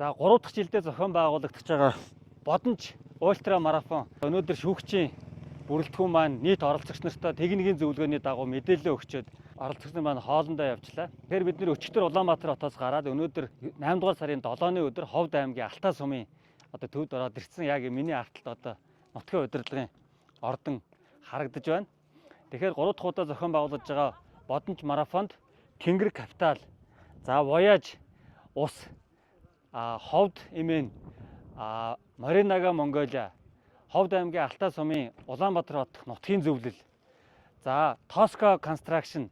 За 3 дахь жилдээ зохион байгуулагдаж байгаа Бодонч ультра марафон өнөөдөр шүүгчийн бүрэлдэхүүн маань нийт оролцогч нартай техникийн зөвлөгөөний дагуу мэдээлэл өгчөөд оролцогч нар маань хоолндоо явжлаа. Тэгэхээр бид нэр өчигдөр Улаанбаатар хотоос гараад өнөөдөр 8 дугаар сарын 7-ны өдөр Ховд аймгийн Алтай сумын одоо төвд ороод ирсэн. Яг миний арталт одоо нутгийн удирдлагын ордон харагдаж байна. Тэгэхээр 3 дахь удаа зохион байгуулагдаж байгаа Бодонч марафонд Тэнгэр Капитал, за Voyage ус, Ховд эмээн, Маринага Монголиа, Ховд аймгийн Алтай сумын Улаанбаатар хот нутгийн зөвлөл, за Tosca Construction,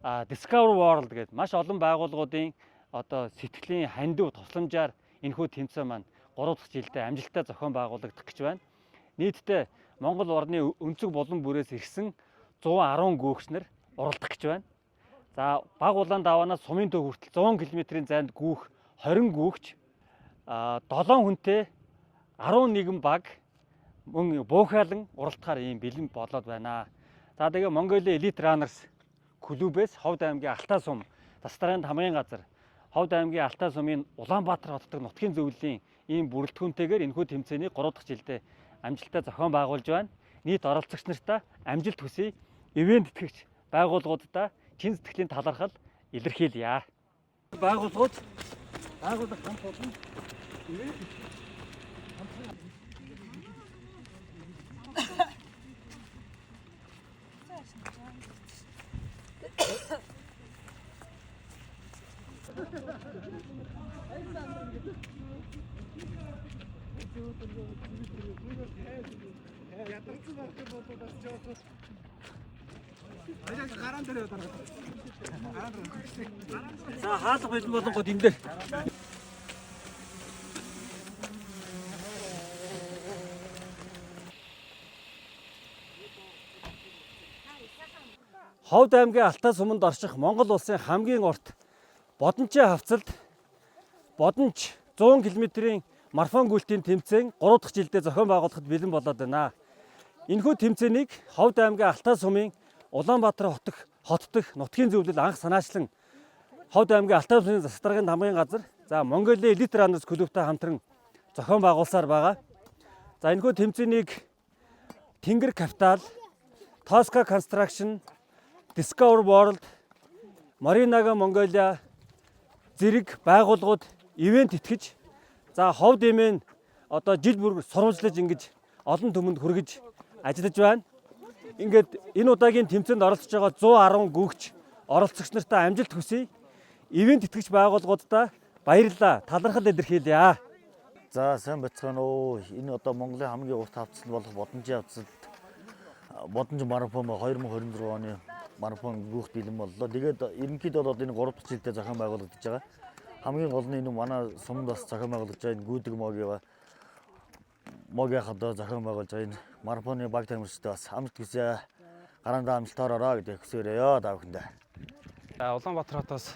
Discover World гэдэг маш олон байгууллагуудын одоо сэтгэлийн хандив тусламжаар энэхүү тэмцээн маань 3 дахь жилдээ амжилттай зохион байгуулагдах гэж байна. Нийтдээ Монгол орны өнцөг булан бүрээс ирсэн 110 гүйгч нар уралдах гэж байна. За баг улаан даваанаас сумын төв хүртэл 100 км-ийн зайд гүйх 20 гүйгч, 7 хүнтэй 11 баг мөн буухайлан уралдахаар ийм бэлэн болоод байна. За тэгээ Mongolia Elite Runners клубээс Ховд аймгийн Алтай сум засдаргын тамгын газар Ховд аймгийн Алтай сумын Улаанбаатар хотод нутгийн зөвлөлийн ийм бүрэлдэхүүнтэйгээр энэхүү тэмцээнийг 3 дахь жилдээ амжилттай зохион байгуулж байна. Нийт оролцогч нартаа амжилт хүсье. Ивээн тэтгэгч байгууллагуудаа чин сэтгэлийн талархал илэрхийлье. Байгууллагууд байгууллага хамт олон ивээн тэтгэгч За хаалга бэлэн болонгод энэ дээр Ховд аймгийн Алтай суманд орших Монгол улсын хамгийн урт Бодончийн хавцалд Бодонч 100 км-ийн марафон гүйлтийн тэмцээн 3 дахь жилдээ зохион байгуулахад бэлэн болоод байна. Энэхүү тэмцээнийг Ховд аймгийн Алтай сумын Улаанбаатар хот дах нутгийн зөвлөл анх санаачлан Ховд аймгийн Алтай сумын засаг даргын тамгын газар за Mongolia Elite Runners клубтай хамтран зохион байгуулсаар байгаа. За энэхүү тэмцээнийг Тэнгэр Капитал, Tosca Construction, Discover World, Marinaga Mongolia зэрэг байгууллагууд ивент итгэж за Ховд эмээн одоо жил бүр сурвалжлаж ингэж олон түмэнд хүргэж ажиллаж байна. Ингээд энэ удаагийн тэмцээнд оролцож байгаа 110 гүйгч оролцогч нартаа амжилт хүсье. Ивент итгэгч байгууллагуудаа баярлалаа. Талархал илэрхийлье. За сайн байцгаана уу. Энэ одоо Монголын хамгийн урт хавцал болох Бодонжийн хавцалд Бодонж марафон 2026 оны марафон гүйх бэлэн боллоо. Тэгээд ерөнхийдөө бол энэ 3 дахь жилдээ зохион байгуулагдаж байгаа. Хамгийн гол нь энэ манай сумд бас зохион байгуулагдаж байгаа энэ гүйдэг могийн одоо зохион байгуулж байгаа энэ марафоны баг тамирчдад бас амжилт хүсье. Гараандаа амжилтаар ороо гэдэг хүсээрэй та бүхэндээ. Улаанбаатар хотоос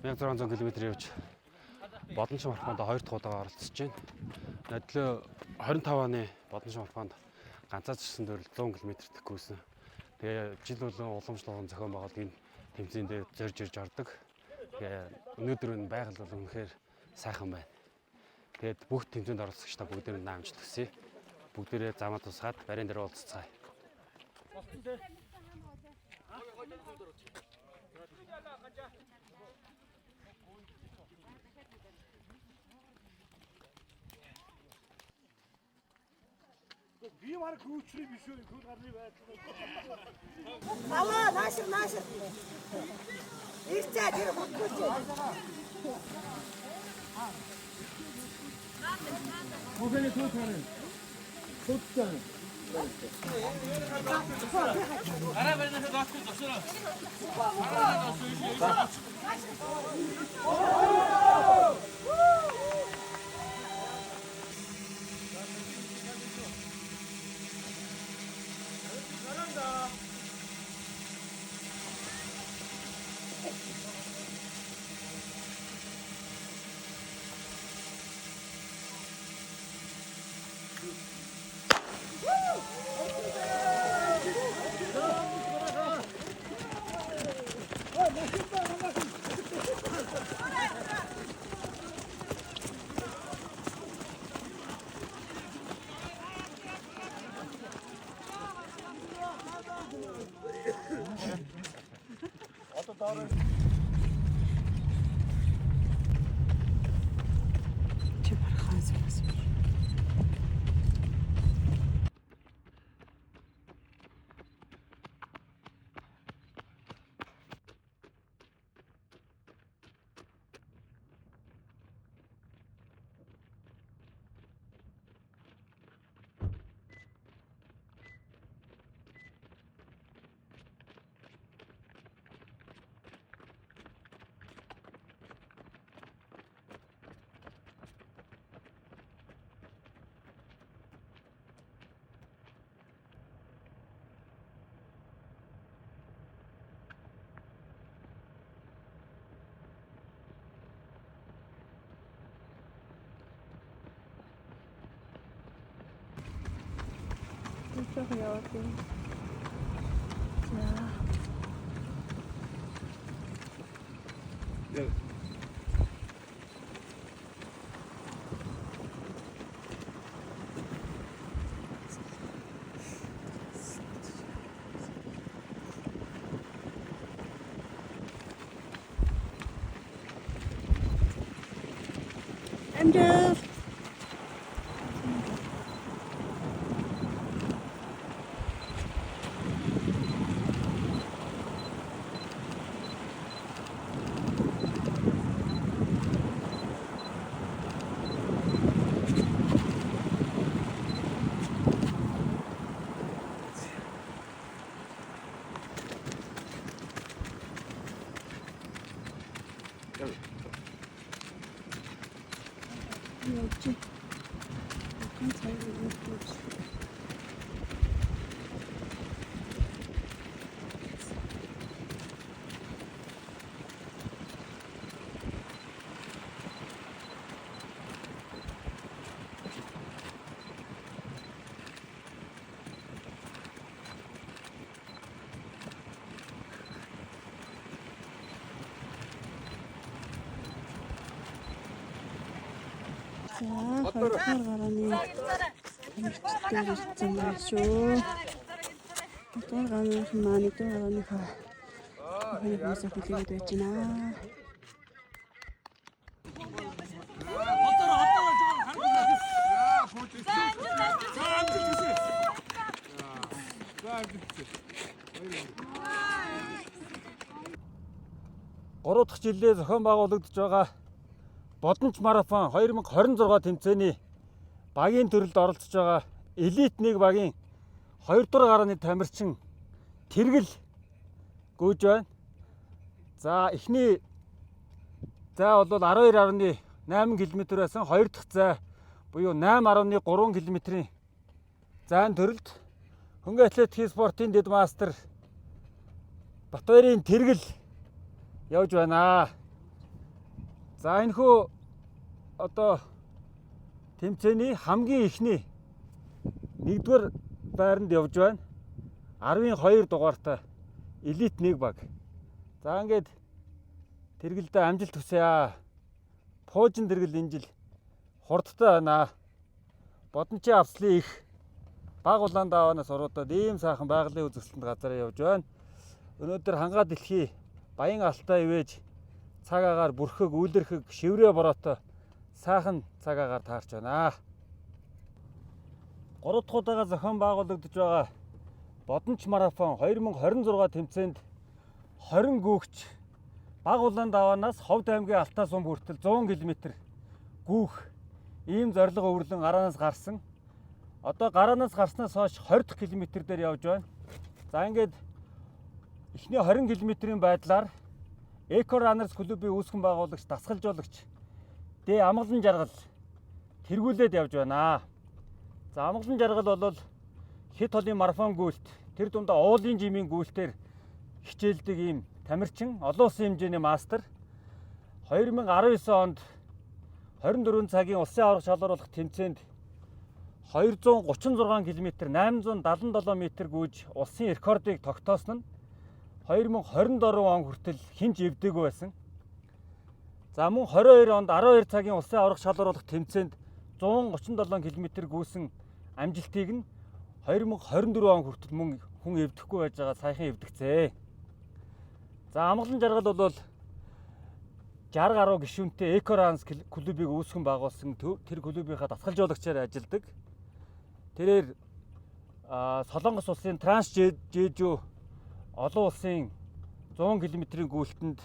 1600 км явж Бодонч марафонд 2 дахь удаага оролцож байна. Нодлоо 25 оны Бодонч марафонд ганцаардсан дөрөл 100 км гүйсэн. Тэгээ жил болгон уламжлалт зохион байгуулалт энэ тэмцээнд зорж ирж ордог. Тэгээ өнөөдөр нь байгаль бол үнэхээр сайхан байна. Тэгээд бүх тэмцээнд оролцогчдаа бүгдээрэнд амжилт хүсье. Бүгдээрээ замаа тусгаад барин дээр уулзцгаая. Би баг хүүчрий биш үү? Хөл гарны байдал. Аваа наашир наашир. Ирчээ тэр хөтгөөч. Хүүхэний түү харин. Хөтгөн. Чи бархан саас. Жоох яваад юм. За. Амжилт. Явж. Ганц хоёр явж. За, хоёрдугаар гарааны тамирчтай ирсэн байна шүү. Хоёрдугаар гарааных маань нэгдүгээр гарааныхаа хүний хүмүүсээ хүлээгээд байж байна. Гурав дахь жилдээ зохион байгуулагдаж байгаа Бодонч марафон 2026 тэмцээний багийн төрөлд оролцож байгаа элит 1 багийн 2 дугаар гарааны тамирчин Тэргэл гүйж байна. За эхний зай бол 12.8 км байсан. Хоёр дахь зай буюу 8.3 км-ийн зайн төрөлд хөнгөн атлетикийн спортын дэд мастер Батбаярын Тэргэл явж байна. За энэхүү одоо тэмцээний хамгийн эхний нэгдүгээр байранд явж байна. 12 дугаартай элит 1 баг. За ингээд Тэргэлдээ амжилт хүсье аа. Пуужин Тэргэл энэ жил хурдтай байна. Бодончийн авслын их баг улаан даваанаас уруудаад ийм сайхан байгалийн үзэсгэлэнт газар явж байна. Өнөөдөр хангаа дэлхий баян алтай ивэж цаг агаар бүрхэг, үлэрхэг, шиврээ бороотой сайхан цаг агаар таарч байна. Гурав дахь удаага зохион байгуулагдаж байгаа Бодонч марафон 2026 тэмцээнд 20 гүүгч баг улаан даваанаас Ховд аймгийн Алтай сум хүртэл 100 км гүүх ийм зорилго өвөрлөн гараанаас гарсан. Одоо гараанаас гарснаас хойш 20 дахь км дээр явж байна. За ингээд эхний 20 км-ийн байдлаар Eco Runners клубын үүсгэн байгуулагч, дасгалжуулагч Д Амгалан Жаргал тэргүүлээд явж байна. За Амгалан Жаргал бол хэд холын марафон гүйлт, тэр дундаа уулын жимийн гүйлтээр хичээлдэг ийм тамирчин, олон улсын хэмжээний мастер. 2019 онд 24 цагийн улсын аварга шалгаруулах тэмцээнд 236 км 877 м гүйж улсын рекордыг тогтоосон нь 2024 он хүртэл хэн ч эвдээгүй байсан. За мөн 22 онд 12 цагийн улсын аварга шалгаруулах тэмцээнд 137 км гүйсэн амжилтыг нь 2024 он хүртэл мөн хүн эвдэхгүй байж байгаа саяхан эвдэгцээ. За, Амгалан Жаргал бол 60 гаруй гишүүнтэй Экоранс клубыг үүсгэн байгуулсан, тэр клубийнхаа дасгалжуулагчаар ажилладаг. Тэрээр Солонгос улсын Транс Жэжүү олон улсын 100 км-ийн гүйлтэнд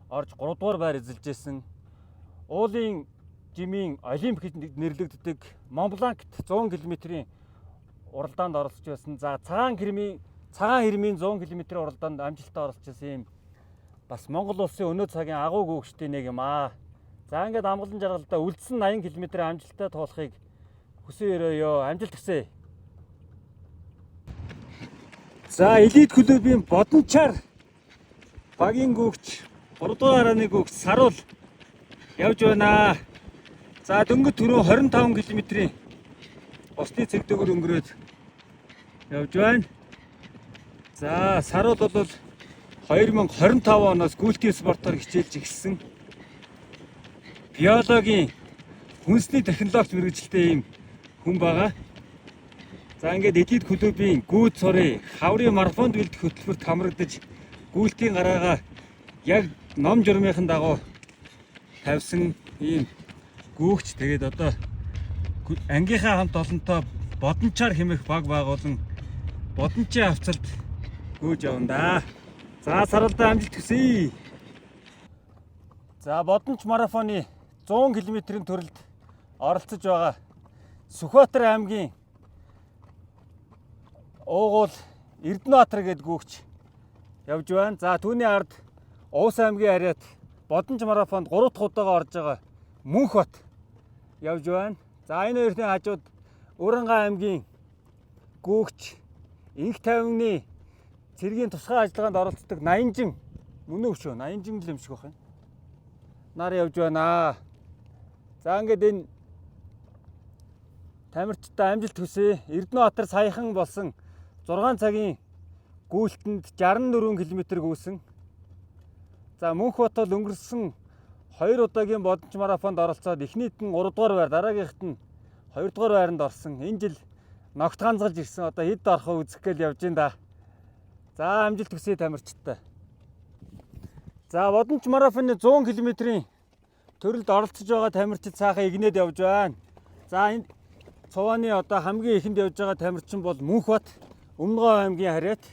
орж 3 дугаар байр эзэлж байсан. Уулын жимийн Олимп гэж нэрлэгддэг Монбланкт 100 км-ийн уралдаанд оролцож байсан. За, цагаан хэрмийн 100 км уралдаанд амжилттай оролцож байсан юм бас Монгол улсын өнөө цагийн агуу гүйгчдийн нэг юм аа. За, ингээд Амгалан Жаргалдаа үлдсэн 80 км амжилттай туулахыг хүсэн ерөөё. Амжилт хүсье. За, Элит клубын Бодончаар багийн гүйгч, 3 дугаар гарааны гүйгч Саруул явж байна. За, дөнгөж түрүү 25 км-ийн усны цэг дээгүүр өнгөрөөд явж байна. За, Саруул бол 2025 оноос гүйлтийн спортоор хичээлж эхэлсэн. Биологийн хүнсний технологич мэргэжилтэй ийм хүн байгаа. За, ингээд Элит клубын гүйц цорын хаврын марафонд бэлдэх хөтөлбөрт хамрагдаж, гүйлтийн гараагаа яг ном журмынхан дагуу тавьсан ийм гүүгч. Тэгээд одоо ангийнхаа хамт олонтой Бодончаар хэмээх баг байгуулан Бодончийн авцалд гүйж явна да. За, Саралдаа амжилт хүсье. За, Бодонч марафоны 100 км-ийн төрөлд оролцож байгаа Сүхбаатар аймгийн уугуул Эрдэнэбаатар гээд гүүгч явж байна. За, түүний ард Увс аймгийн хариат Бодонч марафонд 3 дахь удаага орж байгаа Мөнхбат явж байна. За, энэ хоёрын хажууд Уранга аймгийн гүүгч, инх тайвны цэргийн тусгай ажиллагаанд оролцдог Наянжин, мөн үү шүү? Наянжин л юм шиг байх юм. Нар явж байна. За, ингээд энэ тамирчтай амжилт хүсье. Эрдэнэбаатар саяхан болсон 6 цагийн гүйлтэнд 64 км гүйсэн. За, Мөнхбат бол өнгөрсөн хоёр удаагийн Бодонч марафонд оролцоод эхнийд нь 3 дугаар байр, дараагийнхт нь 2 дугаар байранд орсон. Энэ жил ногт ганцгалж ирсэн. Одоо хэд орох вэ, үзэх гээл явж ин да. За, амжилт хүсье тамирчтай. За, Бодонч марафоны 100 км-ийн төрөлд оролцож байгаа тамирчид сайхан игнээд явж байна. За, энэ цувааны одоо хамгийн ихэнд явж байгаа тамирчин бол Мөнхбат, Өмнөгов аймгийн хариат.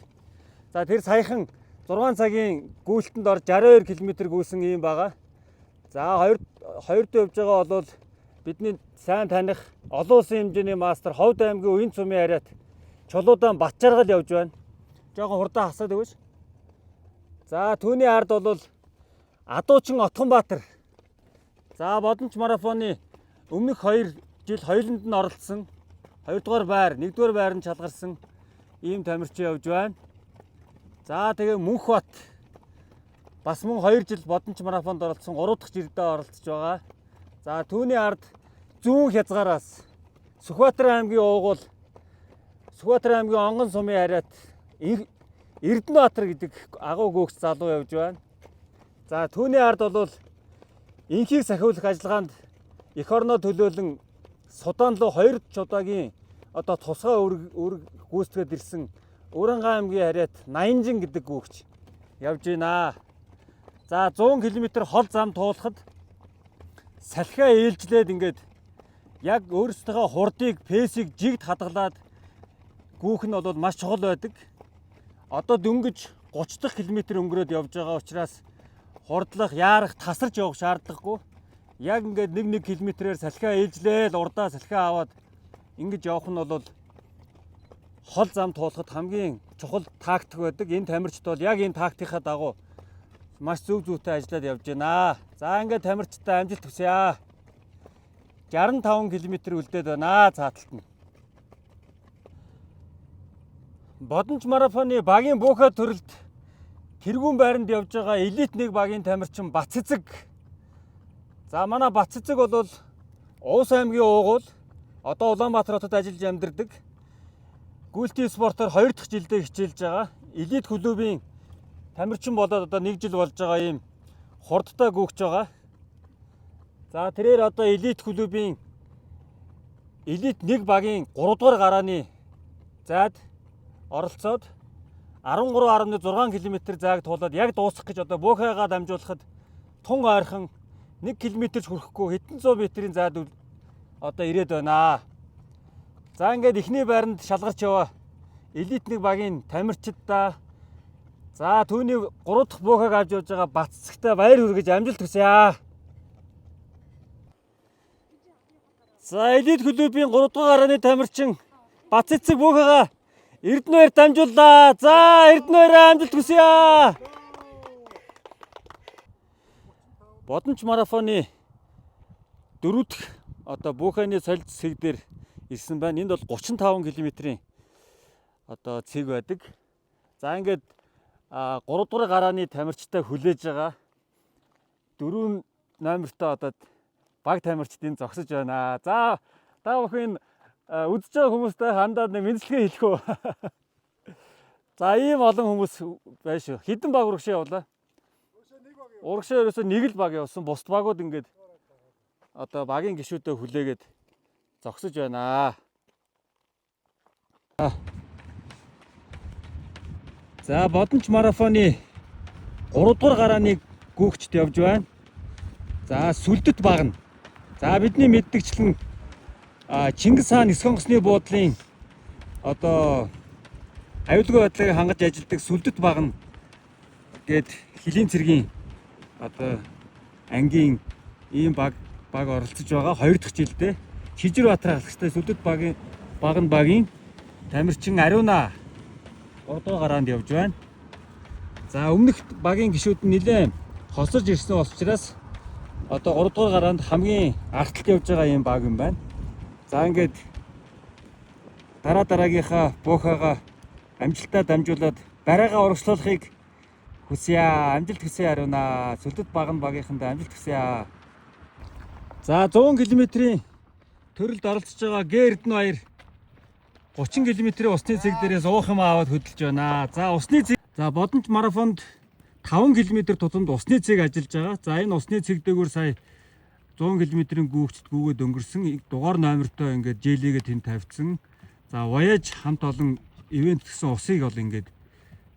За, тэр саяхан 6 цагийн гүйлтэнд орж 62 км гүйсэн юм байгаа. За, хоёр хоёр дэх явж байгаа бол бидний сайн таних олон улсын хэмжээний мастер, Ховд аймгийн Уян цумын хариат Чулуудаан Батжаргал явж байна. Жоохон хурдан хасаад өгөөч. За, түүний ард бол Адуучин Отгонбаатар. За, Бодонч марафоны өмнөх 2 жил хоёуланд нь оролцсон. 2 дугаар байр, 1 дугаар байранд шалгарсан ийм тамирчин явж байна. За, тэгээ Мөнхбат бас мөн 2 жил Бодонч марафонд оролцсон, 3 дахь жилдээ оролцож байгаа. За, түүний ард зүүн хязгаараас Сүхбаатар аймгийн уугуул, Сүхбаатар аймгийн Онгон сумын хариат Эрдэнэбаатар гэдэг агуу гөөгч залуу явж байна. За, түүний ард бол энхийг сахиулах ажиллагаанд эх орноо төлөөлөн Судан руу хоёр удаагийн одоо тусгай үүрэг гүйцэтгээд ирсэн Уранга аймгийн хариат Наянжин гэдэг гүүгч явж байна. За, 100 км хол зам туулахад салхиа ээлжлээд ингээд яг өөрсдийнхөө хурдыг, pace ийг жигд хадгалаад гүйх нь бол маш чухал байдаг. Одоо дөнгөж 30 дахь километр өнгөрөөд явж байгаа учраас хурдлах, яарах, тасарч явах шаардлагагүй. Яг ингээд 1 1 километрээр салхиа ээлжлээл урдаа салхиа аваад ингэж явах нь бол хол зам туулахад хамгийн чухал тактик байдаг. Энэ тамирчид бол яг энэ тактикийнхаа дагуу маш зөв зүйтэй ажиллаад явж байна. За, ингээд тамирчидтай амжилт хүсье. 65 км үлдээд байна цааталт нь. Бодонч марафоны багийн буухай төрөлд тэргүүн байранд явж байгаа элит нэг багийн тамирчин Бацэцэг. За, манай Бацэцэг бол Увс аймгийн уугуул, одоо Улаанбаатар хотод ажиллаж амьдардаг. Гүйлтийн спортоор хоёр дахь жилдээ хичээлж байгаа. Элит клубын тамирчин болоод одоо нэг жил болж байгаа ийм хурдтай гүйгч байгаа. За, тэрээр одоо элит клубын элит нэг багийн 3 дугаар гарааны зайд оролцоод 13.6 км зайг туулаад яг дуусгах гэж одоо Бөөхайгаа дамжуулахад тун ойрхон 1 км ч хүрэхгүй хэдэн зуун метрийн зайд одоо ирээд байна. За, ингээд эхний байранд шалгарч яваа элит нэг багийн тамирчид да. За, түүний 3 дахь Бөөхайг авч явж байгаа Баццагтай баяр хүргэж амжилт хүсье. За, элит клубын 3 дугаар гарааны тамирчин Баццэг Бөөхайгаа Эрдэнэ баяр дамжууллаа. За, Эрдэнэ баяраа амжилт хүсье. Бодонч марафоны дөрөв дэх одоо Бөөхайны солид цэг дээр ирсэн байна. Энд бол 35 км-ийн одоо цэг байдаг. За, ингээд 3 дугаар гарааны тамирчтай хүлээж байгаа. Дөрөв номертой одоо баг тамирчдын зогсож байна. За, та бүхэн үзэж байгаа хүмүүстэй хандаад нэг мэндчилгээ хэлэх үү? За, ийм олон хүмүүс байна шүү. Хэдэн баг урагшаа явлаа? Урагшаа ерөөсөө нэг л баг явсан. Бусд багууд ингээд одоо багийн гишүүдээ хүлээгээд зогсож байна. За, Бодонч марафоны 3 дугаар гарааны гүүгчд явж байна. За, Сүлдэт багна. За, бидний мэддэгчлэн Чингис хаан нисэх онгоцны буудлын одоо аюулгүй байдлыг хангаж ажилладаг Сүлдэт багна гээд хөлийн цэргийн одоо ангийн ийм баг оролцож байгаа. Хоёр дахь жилдээ Чижир Баатар халагчтай Сүлдэт багийн багна багийн тамирчин Ариуна 3 дугаар гараанд явж байна. За, өмнөх багийн гишүүд нь нэлээд хосорж ирсэн учраас одоо 3 дугаар гараанд хамгийн ард талд явж байгаа юм баг юм байна. За, ингээд дараа дараагийнхаа Бөөхайгаа амжилтаа дамжуулаад барайгаа урагшлуулахыг хүсье. Амжилт хүсье, Ариуна. Сүлдэт багна багийнхандаа амжилт хүсье. За, 100 км-ийн төрөлд оролцож байгаа Г Эрдэнэ баяр 30 км-ийн усны цэг дээрээс уух юм аваад хөдөлж байна. За, усны цэг. За, Бодонч марафонд 5 км тутамд усны цэг ажиллаж байгаа. За, энэ усны цэг дээгүүр сая 100 км-ийн гүүгчд гүүгээд өнгөрсөн, дугаар номертой ингээд желигээ тэнд тавьсан. За, Voyage хамт олон ивент гэсэн усыг бол ингээд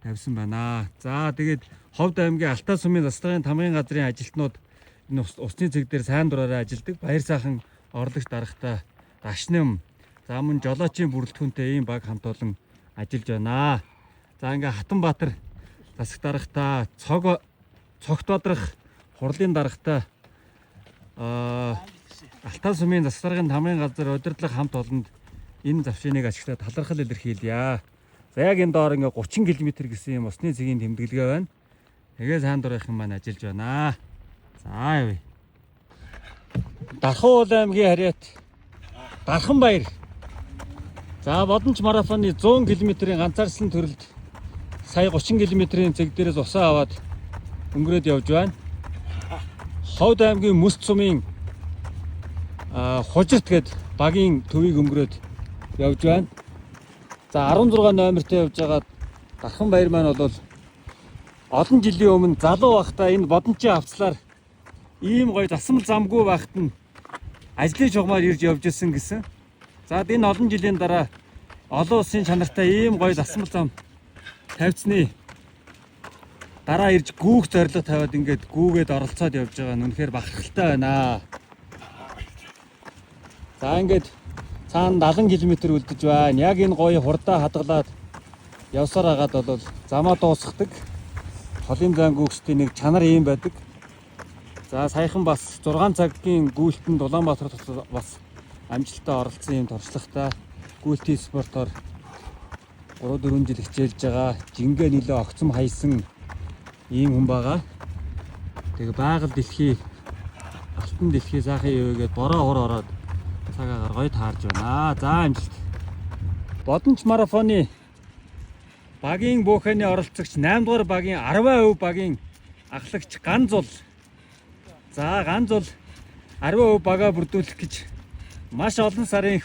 тавьсан байна. За, тэгээд Ховд аймгийн Алтай сумын заслагын тамгын газрын ажилтнууд энэ усны цэг дээр сайн дураараа ажилладаг. Баяр сайхан орлогч дарагтай Дашнам, за, мөн жолоочийн бүрэлдэхүүнтэй ийм баг хамт олон ажиллаж байна. За, ингээ Хатанбаатар засаг дарагтай, цог цогт бадрах хурлын дарагтай, Алтай сумын засаг даргын тамгын газар удирдлага хамт олонд энэ завшиныг ашиглаад талархал илэрхийлье. За, яг энэ доор ингээ 30 км гэсэн юм усны цэгийн тэмдэглэгээ байна. Тэгээ сайн дурынхан маань ажиллаж байна. За, явъя. Дархан уул аймгийн харьяат Дархан баяр. За, Бодонч марафоны 100 км-ийн ганцаарчлан төрөлд сая 30 км-ийн цэг дээрээс усаа аваад өнгөрөөд явж байна. Ховд аймгийн Мөс сумын Хужирт гээд багийн төвийг өнгөрөөд явж байна. За, 16 номертой явж байгаа Дархан баяр маань бол олон жилийн өмнө залуу байхдаа энэ Бодончийн авцлаар ийм гоё засмал замгүй байхад нь ажлын чухмаар ирж явж исэн гэсэн. За, энэ олон жилийн дараа олон улсын чанартай ийм гоё засмал зам тавьцны дараа ирж гүүх зорилго тавиад ингээд гүүгээд оролцоод явж байгаа нь үнэхээр бахархалтай байна. За, ингээд цаана 70 км үлдэж байна. Яг энэ гоё хурдаа хадгалаад явсаар хагаад бол замаа дуусгадаг. Холын зайн гүүгчдийн нэг чанар ийм байдаг. За, саяхан бас 6 цагийн гүйлтэнд Улаанбаатар бас амжилттай оролцсон юм туршлагатай, гүйлтийн спортоор 3 4 жил хичээлж байгаа, жингээ нөлөө огцом хайсан ийм хүн байгаа. Тэгээ байгаль дэлхий, алтан дэлхий сайхан юу гээд бороо хур ороод цаг агаар гоё таарж байна. За, амжилт. Бодонч марафоны багийн Бөөхайны оролцогч 8 дугаар багийн 10% багийн ахлагч Ганзул. За, Ганзул 10% бага бүрдүүлэх гэж маш олон сарын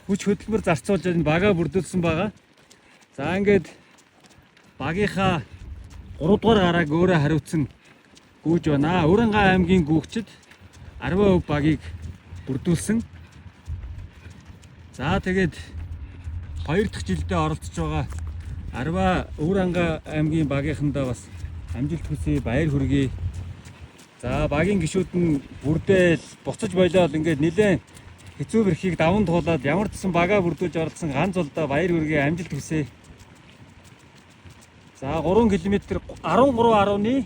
хүч хөдөлмөр зарцуулж энэ бага бүрдүүлсэн байгаа. За, ингээд багийнхаа 3 дугаар гарааг өөрөө хариуцсан гүйж байна. Өрөнгай аймгийн гүүгчд 10% багийг бүрдүүлсэн. За, тэгээд хоёр дахь жилдээ оролцож байгаа Арва Өвөр аймгийн багийнхандаа бас амжилт хүсье, баяр хүргэе. За, багийн гишүүд нь бүрдээл буцаж болоод ингээд нилээн хэцүү бэрхийг даван туулаад ямар ч сан багаа бүрдүүлж оролцсон ганц улдаа баяр хүргэе, амжилт хүсье. За, 3 км 13.6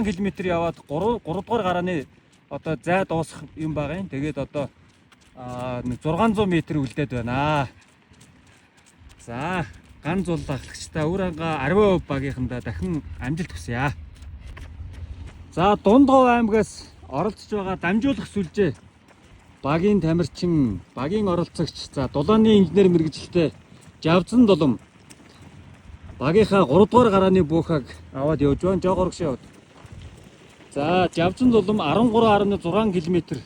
км яваад 3 3 дугаар гарааны одоо зай дуусах юм байгаа юм. Тэгээд одоо нэг 600 м үлдээд байна. За, ганц зул ахлагчтай Өвөр ангаа 10% багийнхандаа дахин амжилт хүсье. За, Дундгов аймгаас оролцож байгаа дамжуулах сүлжээ багийн тамирчин, багийн оролцогч, за дулааны инженер мэргэжилтэй Жавзан Дулам багийнхаа 3 дугаар гарааны буухаг аваад явж байна. Жог урагш яваад. За, Жавзан Дулам 13.6 км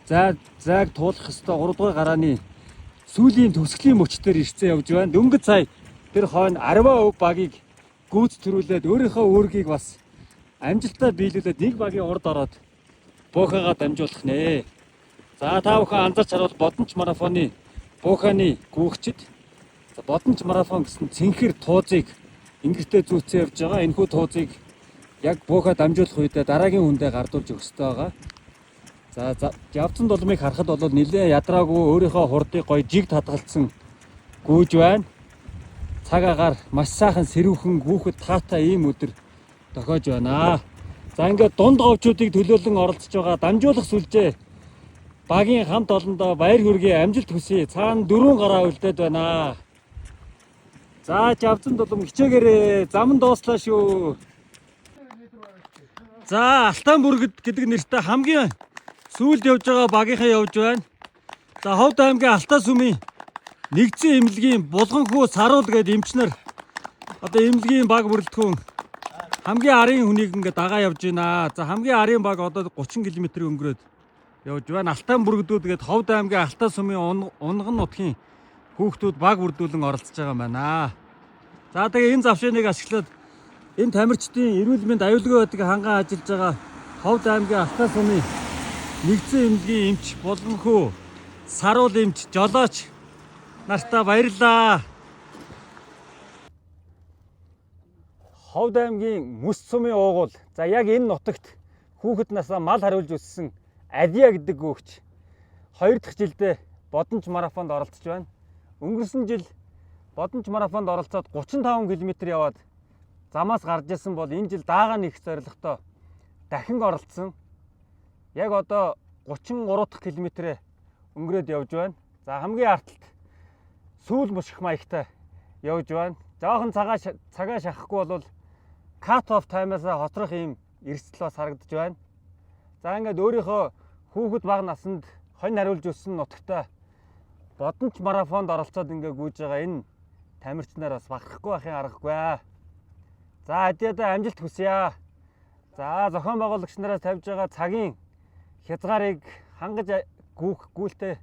за зайг туулах ёстой 3 дугаар гарааны сүүлийн төгсгөлийн мөч дээр ирсэн явж байна. Дөнгөж сая тэр хойно 10% багийг гүйц төрүүлээд өөрийнхөө үүргийг бас амжилттай биелүүлээд нэг багийн урд ороод буухагаа дамжуулах нэ. За, та бүхэн анзаарч харуул Бодонч марафоны бууханы гүйгчид за Бодонч марафон гэсэн цэнхэр туузыг ингэртээ зүүцэн явж байгаа. Энэхүү туузыг яг буухаа дамжуулах үедээ дараагийн хүндээ гардуулж өгөх ёстой байгаа. За, Жавзан Дулмыг харахад бол нэлээд ядраагүй өөрийнхөө хурдыг гоё жигд хадгалсан гүйж байна. Цаг агаар маш сайхан сэрүүхэн гүүхэд таатай ийм өдөр тохиож байна. За, ингээд дунд говьчуудыг төлөөлөн оролцож байгаа дамжуулах сүлжээ багийн хамт олондоо баяр хүргэе, амжилт хүсье. Цаана дөрвөн гараа үлдээд байна. За, Жавзан Дулам, хичээгээрээ, зам нь дууслаа шүү. За, Алтан бүргэд гэдэг нэртэй хамгийн сүүлд явж байгаа багийнхаа явж байна. За, Ховд аймгийн Алтай сүмийн нэгдсэн эмнэлгийн Булганхүү Саруул гэдэг эмчнэр одоо эмнэлгийн баг бүрэлдэхүүн хамгийн арын хүнийг ингээд дагаа явж байна. За, хамгийн арын баг одоо 30 км өнгөрөөд явж байна. Алтан бүргэдүүд гээд Ховд аймгийн Алтай сүмийн Унган нутгийн хүүхдүүд баг бүрдүүлэн оролцож байгаа юм байна. За, тэгээ энэ завшааныг ашиглаад энэ тамирчдын эрүүл мэнд аюулгүй байдлыг хангаан ажиллаж байгаа Ховд аймгийн Алтай сүмийн нэгдсэн эмнэлгийн эмч Булганхүү Саруул эмч Жолооч нартаа баярлалаа. Ховд аймгийн Мөс сумын уугуул. За, яг энэ нутагт хүүхэд насаа мал хариулж өссөн Алия гэдэг гөөгч хоёр дахь жилдээ Бодонч марафонд оролцож байна. Өнгөрсөн жил Бодонч марафонд оролцоод 35 км яваад замаас гарч исэн бол энэ жил даага нэг зорилготой дахин оролцсон. Яг одоо 33 дахь километрээ өнгөрөөд явж байна. За, хамгийн арталт сүүл муших маягтай явж байна. Жохон цагаа шахахгүй бол cut off time-аас хоцрох ийм эрсдэл бас харагдаж байна. За, ингээд өөрийнхөө хүүхэд бага наснд хонь хариулж өссөн нутагта Бодонч марафонд оролцоод ингээ гүйж байгаа энэ тамирчнаар бас бахархгүй байхын аргагүй. За, Адиада амжилт хүсье. За, зохион байгуулагч нараас тавьж байгаа цагийн хязгаарыг хангаж гүйх гүйлтээ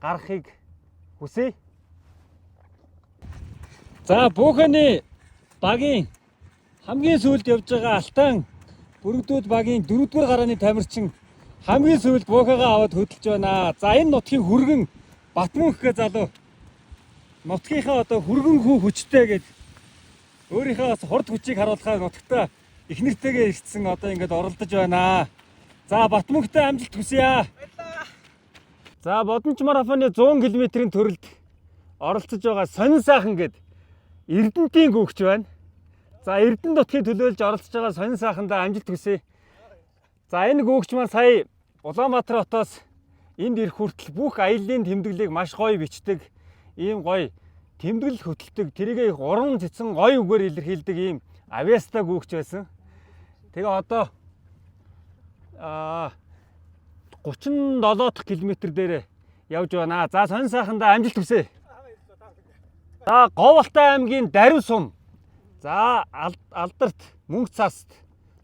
гаргахыг хүсье. За, Бууханы багийн хамгийн сүүлд явж байгаа Алтан бүрэгдүүд багийн дөрөвдүгээр гарааны тамирчин хамгийн сүүлд буухагаа аваад хөдөлж байна. За, энэ нутгийн хүргэн Батмөнх гэ залуу нутгийнхаа одоо хүргэн хүү хүчтэй гэд өөрийнхөө бас хурд хүчийг харуулахаар нутагта их нэртэйгээ ирсэн одоо ингээд оролдож байна. За, Батмөнхтэй амжилт хүсье. За, Бодонч марафоны 100 км-ийн төрөлд оролцож байгаа Сонин сайхан гэд Эрдэнтийн гүйгч байна. За, Эрдэнэ нутгийг төлөөлж оролцож байгаа Сонин сайхандаа амжилт хүсье. За, энэ гүйгч маань сая Улаанбаатар хотоос энд ирэх хүртэл бүх аяллаа тэмдэглэлийг маш гоё бичдэг. Ийм гоё тэмдэглэл хөтэлдэг. Тэрийг их уран цэцэн гоё үгээр илэрхийлдэг ийм авьяастай гүйгч байсан. Тэгээ одоо 37 дахь километр дээр явж байна. За, Сонин сайхандаа амжилт хүсье. За, Говьалтай аймгийн Дарив сум. За, Алдарт мөнх цаст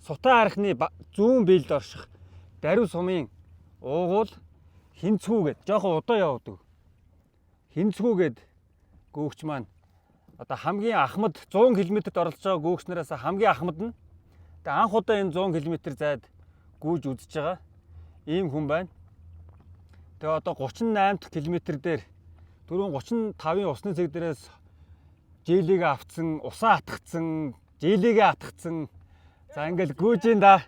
Сутан архины зүүн биелд орших Дарив сумын уугуул Хинцгүү гэд жоохон удаа явдаг. Хинцгүү гэд гөөгч маань одоо хамгийн ахмад 100 км-д оролцож байгаа гөөгч нараас хамгийн ахмад нь. Тэгээ анх удаа энэ 100 км зайд гүйж үзэж байгаа ийм хүн байна. Тэгээ одоо 38 дахь километр дээр түрүүн 35-ын усны цэг дээрээс Желийг авцсан, усаа атгцсан, желигээ атгцсан. За ингээл гүйж ин да.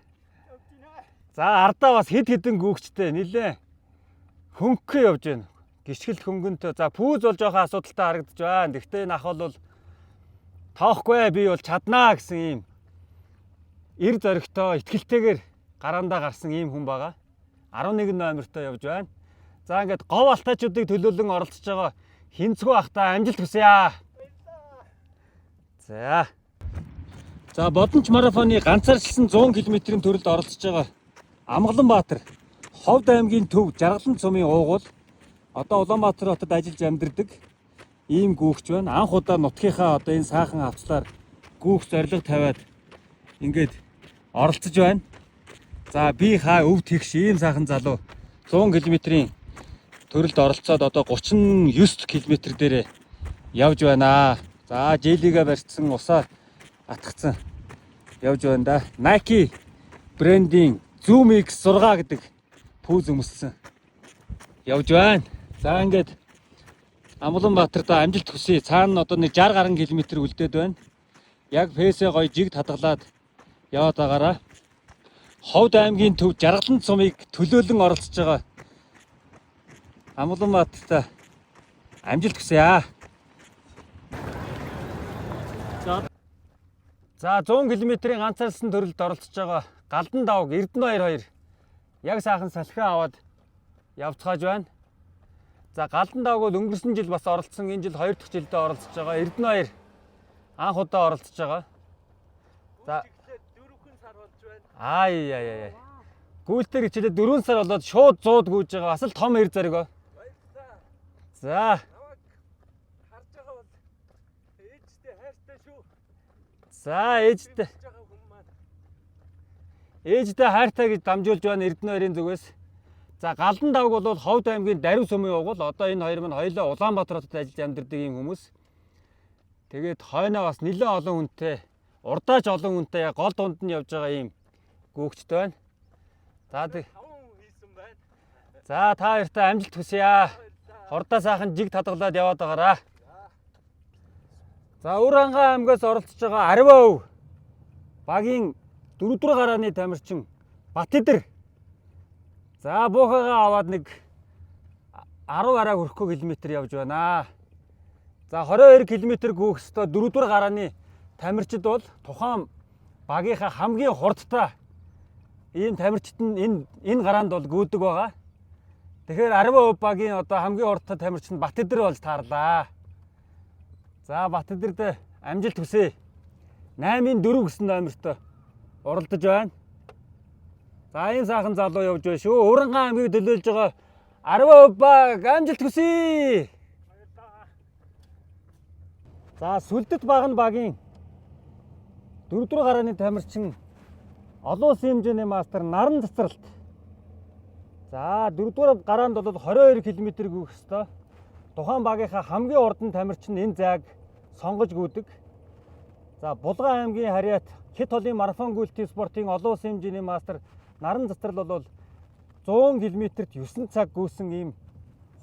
За ардаа бас хэд хэдэн гүүгчтэй нилээ хөнгөн явж байна. Гიშгэл хөнгөнтэй. За пүүз бол жоохон асуудалтай харагдаж байна. Гэхдээ энэ ах бол тоохгүй би бол чаднаа гэсэн ийм эр зоригтой, итгэлтэйгээр гараандаа гарсан ийм хүн байгаа. 11 номертой явж байна. За ингээд говь алтайчуудыг төлөөлөн оролцож байгаа Хинцгүү ахтай амжилт хүсье. За. За Бодонч марафоны ганцаарчлсан 100 км-ийн төрөлд оролцож байгаа Амгаланбаатар Ховд аймгийн төв Жаргалан цумын уугуул одоо Улаанбаатар хотод ажиллаж амьдардаг ийм гүүгч байна. Анх удаа нутгийнхаа одоо энэ сайхан хавцлаар гүүх зорилго тавиад ингээд оролцож байна. За би хаа өв тэгш ийм сайхан залуу 100 км-ийн төрөлд оролцоод одоо 39 км дээр явж байна. За желигээ барьцсан, усаа атгцсан явж байна да. Nike брендийн Zoom X6 гэдэг пүүз өмссөн явж байна. За ингээд Амгаланбаатарт амжилт хүсье. Цаана нь одоо нэг 60 гаруй километр үлдээд байна. Яг фэсээ гоё жигд хадгалаад яваад байгаараа. Ховд аймгийн төв Жаргалан цумыг төлөөлөн оролцож байгаа Амгаланбаатарт амжилт хүсье. За 100 км-ийн ганцаардсан төрөлд оролцож байгаа Галдан давг Эрдэнэ 22 яг сайхан салхи аваад явцгааж байна. За Галдан давг бол өнгөрсөн жил бас оролцсон, энэ жил хоёр дахь жилдээ оролцож байгаа. Эрдэнэ 2 анх удаа оролцож байгаа. За 4 сар болж байна. ай яй яй. Гүйлтээр хичээлээ 4 сар болоод шууд 100 гүйж байгаа. Бас л том эр зориг. Баярлалаа. За Намайг харж байгаа бол ээжтэй хайртай шүү. за ээжтэй Харж байгаа хүн маань ээжтэй хайртай гэж дамжуулж байна Эрдэнэ хоёрын зүгээс. За Галдан давг бол Ховд аймгийн Дарив сумын угуул. Одоо энэ хоёр маань хоёулаа Улаанбаатар хотод ажиллаж амьдардаг юм хүмүүс. Тэгээд хойноо бас нэлээд олон хүнтэй, урдаач олон хүнтэй яг гол дунд нь явж байгаа юм гүүгчтэй байна. За тэг. 5 хийсэн байна. За та хоёртай амжилт хүсье. Хордоо сайхан жиг татгалаад яваад байгаараа. За Үр Хангай аймгаас оролцож байгаа Ариваа өв багийн 4 дугаар гарааны тамирчин Батидэр. За буухайгаа аваад нэг 10 араа хүрэхгүй километр явж байна. За 22 км гүйх ёстой 4 дугаар гарааны тамирчид бол тухайн багийнхаа хамгийн хурдтай ийм тамирчид нь энэ гараанд бол гүйдэг байгаа. Тэгэхээр 10% багийн одоо хамгийн хурдтай тамирчин нь Батидэр болж таарлаа. За Батидэрд амжилт хүсье. 8-ын 4 гэсэн номертой уралдаж байна. За ийм сайхан залуу явж байна шүү. Урангаан аймгийг төлөөлж байгаа 10% баг амжилт хүсье. За Сүлдэт баг нь багийн 4 дугаар гарааны тамирчин олон улсын хэмжээний мастер Наран Цацралт. За 4 дугаар гараанд бол 22 км гүйх ёстой. Тухайн багийнхаа хамгийн урдан тамирчин энэ зайг сонгож гүйдэг. За Булган аймгийн харьяат Хит холын марафон гүйлтийн спортын олон улсын хэмжээний мастер Наран Цацрал бол 100 км-т 9 цаг гүйсэн ийм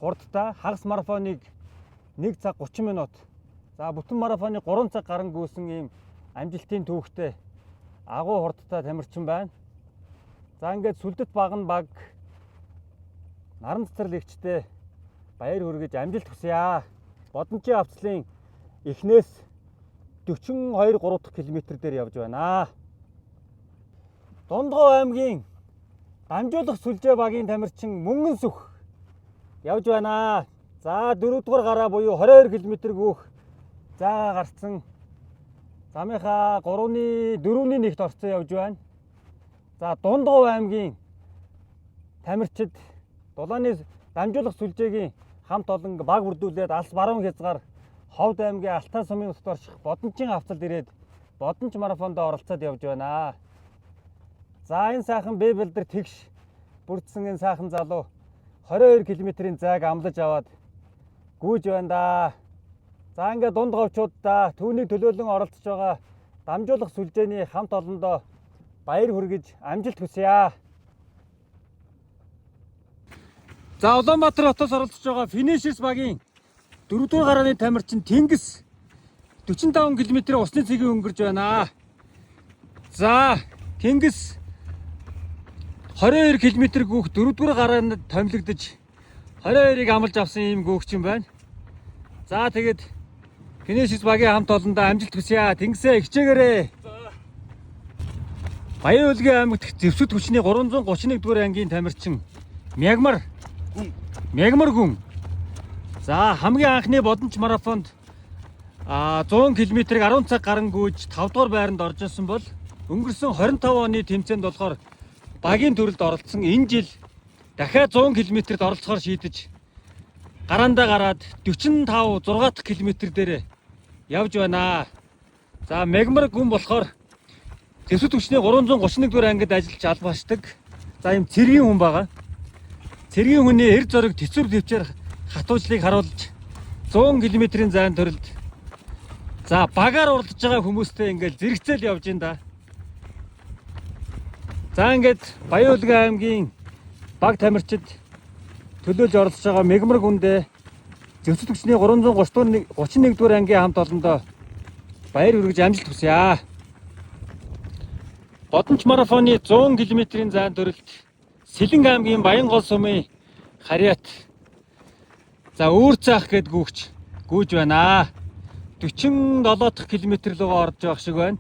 хурдтай хагас марафоныг 1 цаг 30 минут. За бүтэн марафоныг 3 цаг гарan гүйсэн ийм амжилтын түүхтэй агуу хурдтай тамирчин байна. За ингээд Сүлдэт баг нь баг Наран Цэцэрлэгчтэй эгчтэй баяр хүргэж амжилт хүсье. Бодончийн авцлын эхнээс 42 3 дахь километр дээр явж байна. Дундгов аймгийн дамжуулах сүлжээ багийн тамирчин Мөнгөн сүх явж байна. За 4 дугаар гараа буюу 22 км гүйх заагаа гарцсан. Замынхаа 3-ны 4-ний нэгт орцсон явж байна. За Дундгов аймгийн тамирчид дулааны дамжуулах сүлжээгийн хамт олон баг бүрдүүлээд алс баруун хязгаар Ховд аймгийн Алтай сумын нутагт орших Бодончийн хавцалд ирээд Бодонч марафонд оролцоод явж байна. За энэ сайхан Бэбэлдэр тэгш бүрдсэн энэ сайхан залуу 22 км-ийн зайг амлаж аваад гүйж байна да. За ингээд дунд говчуудаа түүнийг төлөөлөн оролцож байгаа дамжуулах сүлжээний хамт олондоо баяр хүргэж амжилт хүсье. За Улаанбаатар хотоос оролцож байгаа Finishers багийн 4 дугаар гарааны тамирчин Тэнгис. 45 км усны цэгийн өнгөрж байна. За, Тэнгис 22 км гүөх 4-р гараанд томилогдож 22-ыг амлаж авсан ийм гөөгч юм байна. За, тэгээд Финишс багийн хамт олондоо амжилт хүсье. Тэнгисээ хичээгээрэй. Баян-Өлгий аймагт зэвсэгт хүчний 331 дугаар ангийн тамирчин Мягмар Мягмар гүн. За, хамгийн анхны Бодонч марафонд 100 км-ийг 10 цаг гарan гүйж 5 дугаар байранд орж исэн бол өнгөрсөн 25 оны тэмцээнд болохоор багийн төрөлд оролцсон. Энэ жил дахиад 100 км-д оролцохоор шийдэж гараандаа гараад 45 6 дахь км дээр явж байна. За, Мегмар гүн болохоор зэвсэг түвшний 331 дугаар ангид ажиллаж албаашдаг. За, ийм цэргийн хүн байгаа. Цэргийн хүний эр зориг тэцвэр төвчээр хатуучлыг харуулж 100 км-ийн зайн төрөлд за багаар уралдаж байгаа хүмүүстэй ингээл зэрэгцээл явж ин да. За, ингээд Баян-Өлгий аймгийн баг тамирчид төлөөлж оролцож байгаа Мегмар гүндээ зэвсэг түвшний 331 дугаар ангийн хамт олондоо баяр хүргэж амжилт хүсье. Бодонч марафоны 100 км-ийн зайн төрөлд Сэлэнг аймгийн Баянгол сумын Харьяат. За, Үүр цаах гээд гүүгч гүйж байна. 47 дахь километр рүү орж явах шиг байна.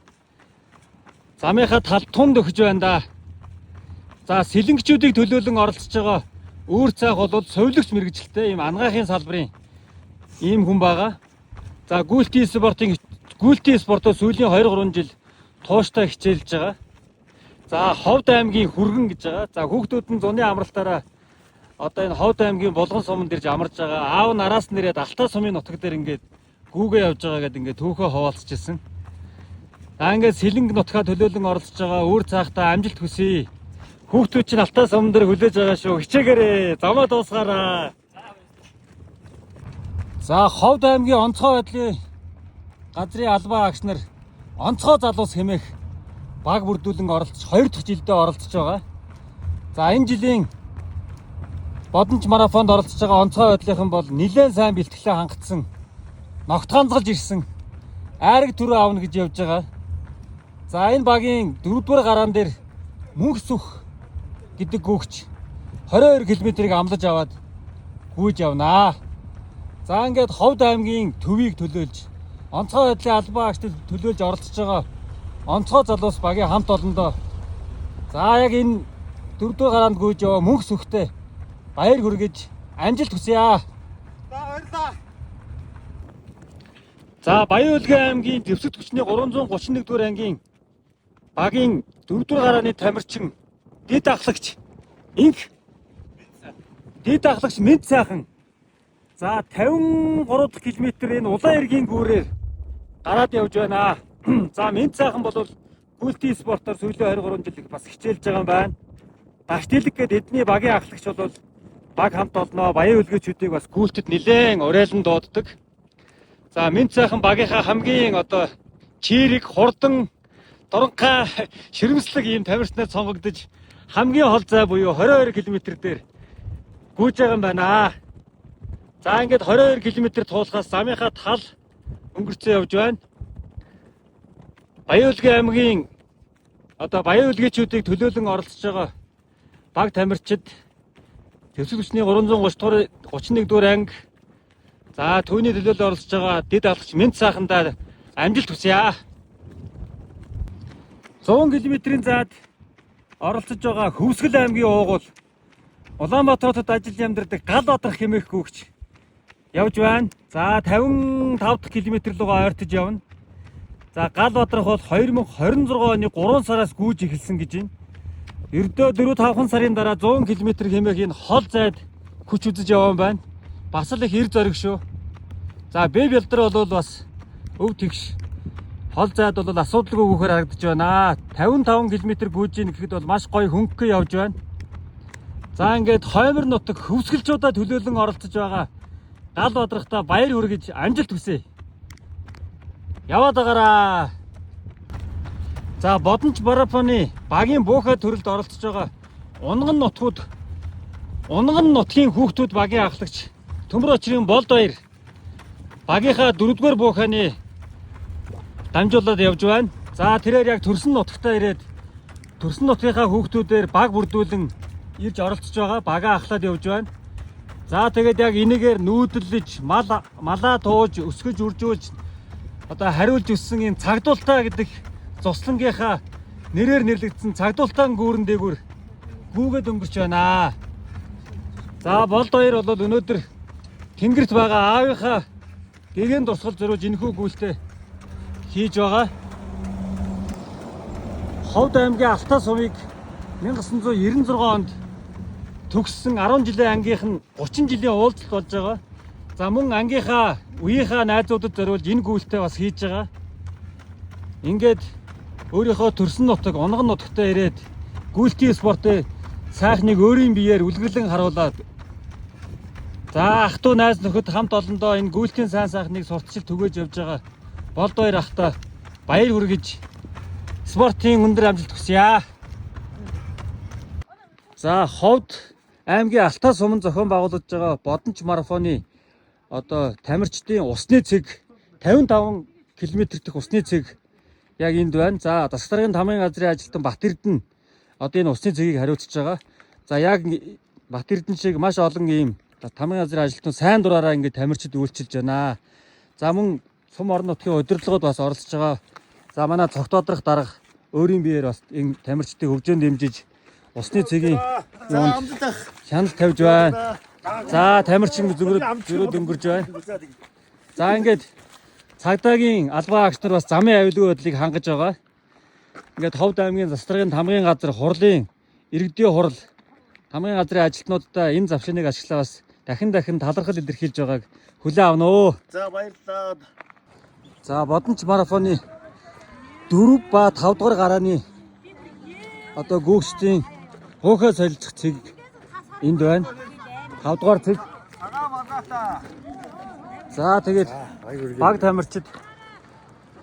Замынхаа тал тунд өгч байна да. За, сэлэнгчүүдийг төлөөлөн оролцож байгаа Үүр цаах бол совилогч мэргэжилтэй ийм анагаахын салбарын ийм хүн байгаа. За, гүйлтийн спортоо сүүлийн 2 3 жил тууштай хичээлж байгаа. За, Ховд аймгийн Хүргэн гэж байгаа. За, хүүхдүүд нь зуны амралтаараа одоо энэ Ховд аймгийн Булган суманд ирж амарж байгаа. Аав нь араас нэрээд Алтай сумын нутаг дээр ингээд гүүгээ явж байгаа гэдээ ингээд түүхөө хуваалцаж ирсэн. За, ингээд Сэлэнг нутгаа төлөөлөн оролцож байгаа Үүр цаахтаа амжилт хүсье. Хүүхдүүд чинь Алтай суман дээр хүлээж байгаа шүү. Хичээгээрэй. Замаа дуусгаарай. За, Ховд аймгийн онцгой байдлын газрын албан агч нар онцгой залуус хэмээх баг бүрдүүлэн оролцож 2 дахь жилдээ оролцож байгаа. За, энэ жилийн Бодонч марафонд оролцож байгаа онцгой байдлынхан бол нэлээд сайн бэлтгэлээ хангацсан. Ногтгаанзгалж ирсэн. Айраг түрүү авна гэж явж байгаа. За, энэ багийн 4-р гараан дээр Мөнх сүх гэдэг гүгч 22 км-ийг амлаж аваад гүйж явнаа. За, ингээд Ховд аймгийн төвийг төлөөлж онцгой байдлын албан агчдад төлөөлж оролцож байгаа онцгой залуус багийн хамт олондоо за яг энэ 4-р гараанд гүйж яваа Мөнх сүхтэй баяр хүргэж амжилт хүсье. За, баярлалаа. За, Баян-Өлгий аймгийн зэвсэг түвшний 331 дугаар ангийн багийн 4-р гарааны тамирчин дэд ахлагч инх дэд ахлагч Мэнд сайхан. За, 53 дахь километр энэ улаан эргийн гүүрээр гараад явж байна. За, Мэнд сайхан бол гүйлтийн спортоор сүүлийн 23 жил бас хичээлж байгаа юм байна. Багш Тэлэг гээд эдний багийн ахлагч бол баг хамт олноо Баян-Өлгийчүүдийг бас гүйлтэд нилээн уриалан дууддаг. За, Мэнд сайхан багийнхаа хамгийн одоо чирэг, хурдан, дуранхай, ширэмслэг ийм тамирчнаар сонгогдож хамгийн хол зай буюу 22 км дээр гүйж байгаа юм байна. За, ингээд 22 км туулахаас замынхаа тал өнгөрцөн явж байна. Баян-Өлгий аймгийн одоо Баян-Өлгийчүүдийг төлөөлөн оролцож байгаа баг тамирчид зэвсэг түвшний 330 дугаар 31 дугаар анги. За, түүний төлөөлөл оролцож байгаа дэд алхагч Мэнд сайхандаа амжилт хүсье. 100 км-ийн зайд оролцож байгаа Хөвсгөл аймгийн уугуул Улаанбаатар хотод ажил амьдардаг Гал Бадрах хэмээх гүгч явж байна. За, 55 дахь километр руугаа ойртож явна. За, Гал Бадрах бол 2026 оны 3 сараас гүйж эхэлсэн гэж байна. Ердөө 4 5 сарын дараа 100 км хэмээх энэ хол зайд хүч үзэж явсан байна. Бас л их эр зориг шүү. За, Бэв ялдар бол бас өв тэгш хол зайд бол асуудалгүй гүйхээр харагдаж байна. 55 км гүйж ийн гэхэд бол маш гоё хөнгөн явж байна. За, ингээд хоймор нутаг хөвсгөлчүүдээ төлөөлөн оролцож байгаа Гал Бадрахта баяр хүргэж амжилт хүсье. Яваад байгаараа. За, Бодонч марафоны багийн буухай төрөлд оролцож байгаа Унган нутгууд Унган нутгийн хүүхдүүд багийн ахлагч Төмөр очрын Болд баяр багийнхаа 4-р буухайны Дамжуулаад явж байна. За, тэрээр яг төрсөн нутагтаа ирээд төрсөн нутгийнхаа хүүхдүүдээр баг бүрдүүлэн ирж оролцож байгаа. Багаа ахлаад явж байна. За, тэгээд яг энийгээр нүүдэлж мал малаа тууж өсгөж үржүүлж одоо хариулж өссөн энэ цагдуултаа гэдэг зуслангийнхаа нэрээр нэрлэгдсэн цагдуултаан гүүрэн дээгүүр гүүгээд өнгөрч байна. За, Болд хоёр бол өнөөдөр тэнгэрт байгаа аавынхаа гэгээн дурсгал зориулж энэхүү гүйлтээ хийж байгаа. Ховд аймгийн Алтай сумыг 1996 онд төгссөн 10 жилийн ангийнх нь 30 жилийн уулзалт болж байгаа. За, мөн ангийнхаа үеийнхаа найзуудад зориулж энэ гүйлтээ бас хийж байгаа. Ингээд өөрийнхөө төрсөн нутаг, унган нутагтаа ирээд гүйлтийн спортын сайхныг өөрийн биеэр үлгэрлэн харуулад, за, ах トゥ найз нөхөд хамт олондоо энэ гүйлтийн сайн сайхныг сурталчил түгээж явж байгаа Болд хоёр ахта баяр хүргэж спортын өндөр амжилт хүсье. За, Ховд аймгийн Алтай суман зохион байгуулж байгаа Бодонч марафоны одоо тамирчдын усны цэг, 55 км дэх усны цэг яг энд байна. За, засаг даргын тамгын газрын ажилтан Бат Эрдэнэ одоо энэ усны цэгийг хариуцж байгаа. За, яг Бат Эрдэнэ шиг маш олон ийм тамгын газрын ажилтан сайн дураараа ингээд тамирчид үйлчилж байна. За, мөн сум орон нутгийн удирдлагууд бас оролцож байгаа. За, манай Цогт Бадрах дарга өөрийн биеэр бас энэ тамирчдыг хөгжөөн дэмжиж усны цэгийн юунд шанал тавьж байна. За, тамирчин зөрөөд зөрөөд өнгөрж байна. За, ингээд цагдаагийн албан агч нар бас замын аюулгүй байдлыг хангаж байгаа. Ингээд Ховд аймгийн засаг даргын тамгын газар хурлын иргэдийн хурал тамгын газрын ажилтнуудаа энэ завшааныг ашиглаа бас дахин дахин талархал илэрхийлж байгааг хүлээн авна уу. За, баярлалаа. За, Бодонч марафоны 4 ба 5 дугаар гарааны одоо гүйгчдийн хуухай солилцох цэг энд байна. 5 дугаар цэг. За, тэгээд баг тамирчид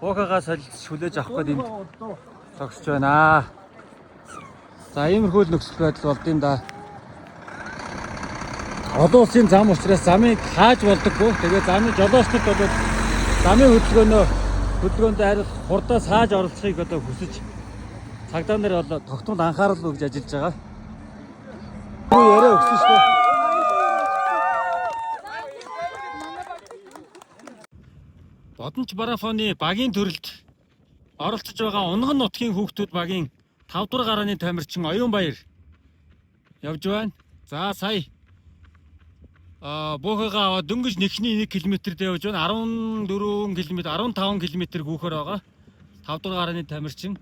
хуухайгаа солилцож хүлээж авах гээд энд зогсож байна. За, иймэрхүү л нөхцөл байдал болд юм да. Олон улсын зам учраас замыг хааж болдоггүй. Тэгээд замын жолоочдод бол замын хөдөлгөөндөө ариул хурдаас хааж оролцохыг одоо хүсэж цагдаа нар бол тогтмол анхаарал өгж ажиллаж байгаа. Юу яриа өгсөн шүү дээ. Бодонч марафоны багийн төрөлд оролцож байгаа Унган нутгийн хүүхдүүд багийн 5 дугаар гарааны тамирчин Оюун Баяр явж байна. За, сая буухайгаа аваад дөнгөж нэгний 1 км-д явж байна. 14 км, 15 км гүйхээр байгаа. 5 дугаар гарааны тамирчин.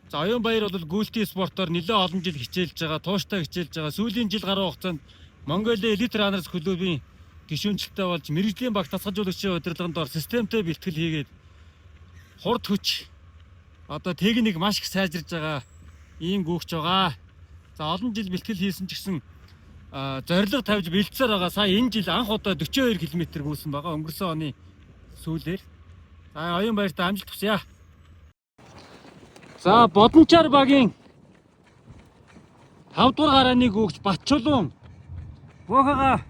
За, Оюун Баяр бол гүйлтийн спортоор нэлээд олон жил хичээлж байгаа, тууштай хичээлж байгаа. Сүүлийн жил гаруй хугацаанд Mongolia Elite Runners клубын гишүүнчлэлтэй болж мэргэжлийн баг дасгалжуулагчийн удирдлаганд ор системтэй бэлтгэл хийгээд хурд хүч одоо техник маш их сайжирж байгаа ийм гүйгч байгаа. За, олон жил бэлтгэл хийсэн ч гэсэн зорилго тавьж бэлдсээр байгаа. Сая энэ жил анх удаа 42 км гүйсэн байгаа өнгөрсөн оны сүүлээр. За, Оюун Баяртай амжилт хүсье. За, Бодончаар багийн 5 дугаар гарааны гүйгч Батчулуун буухайгаа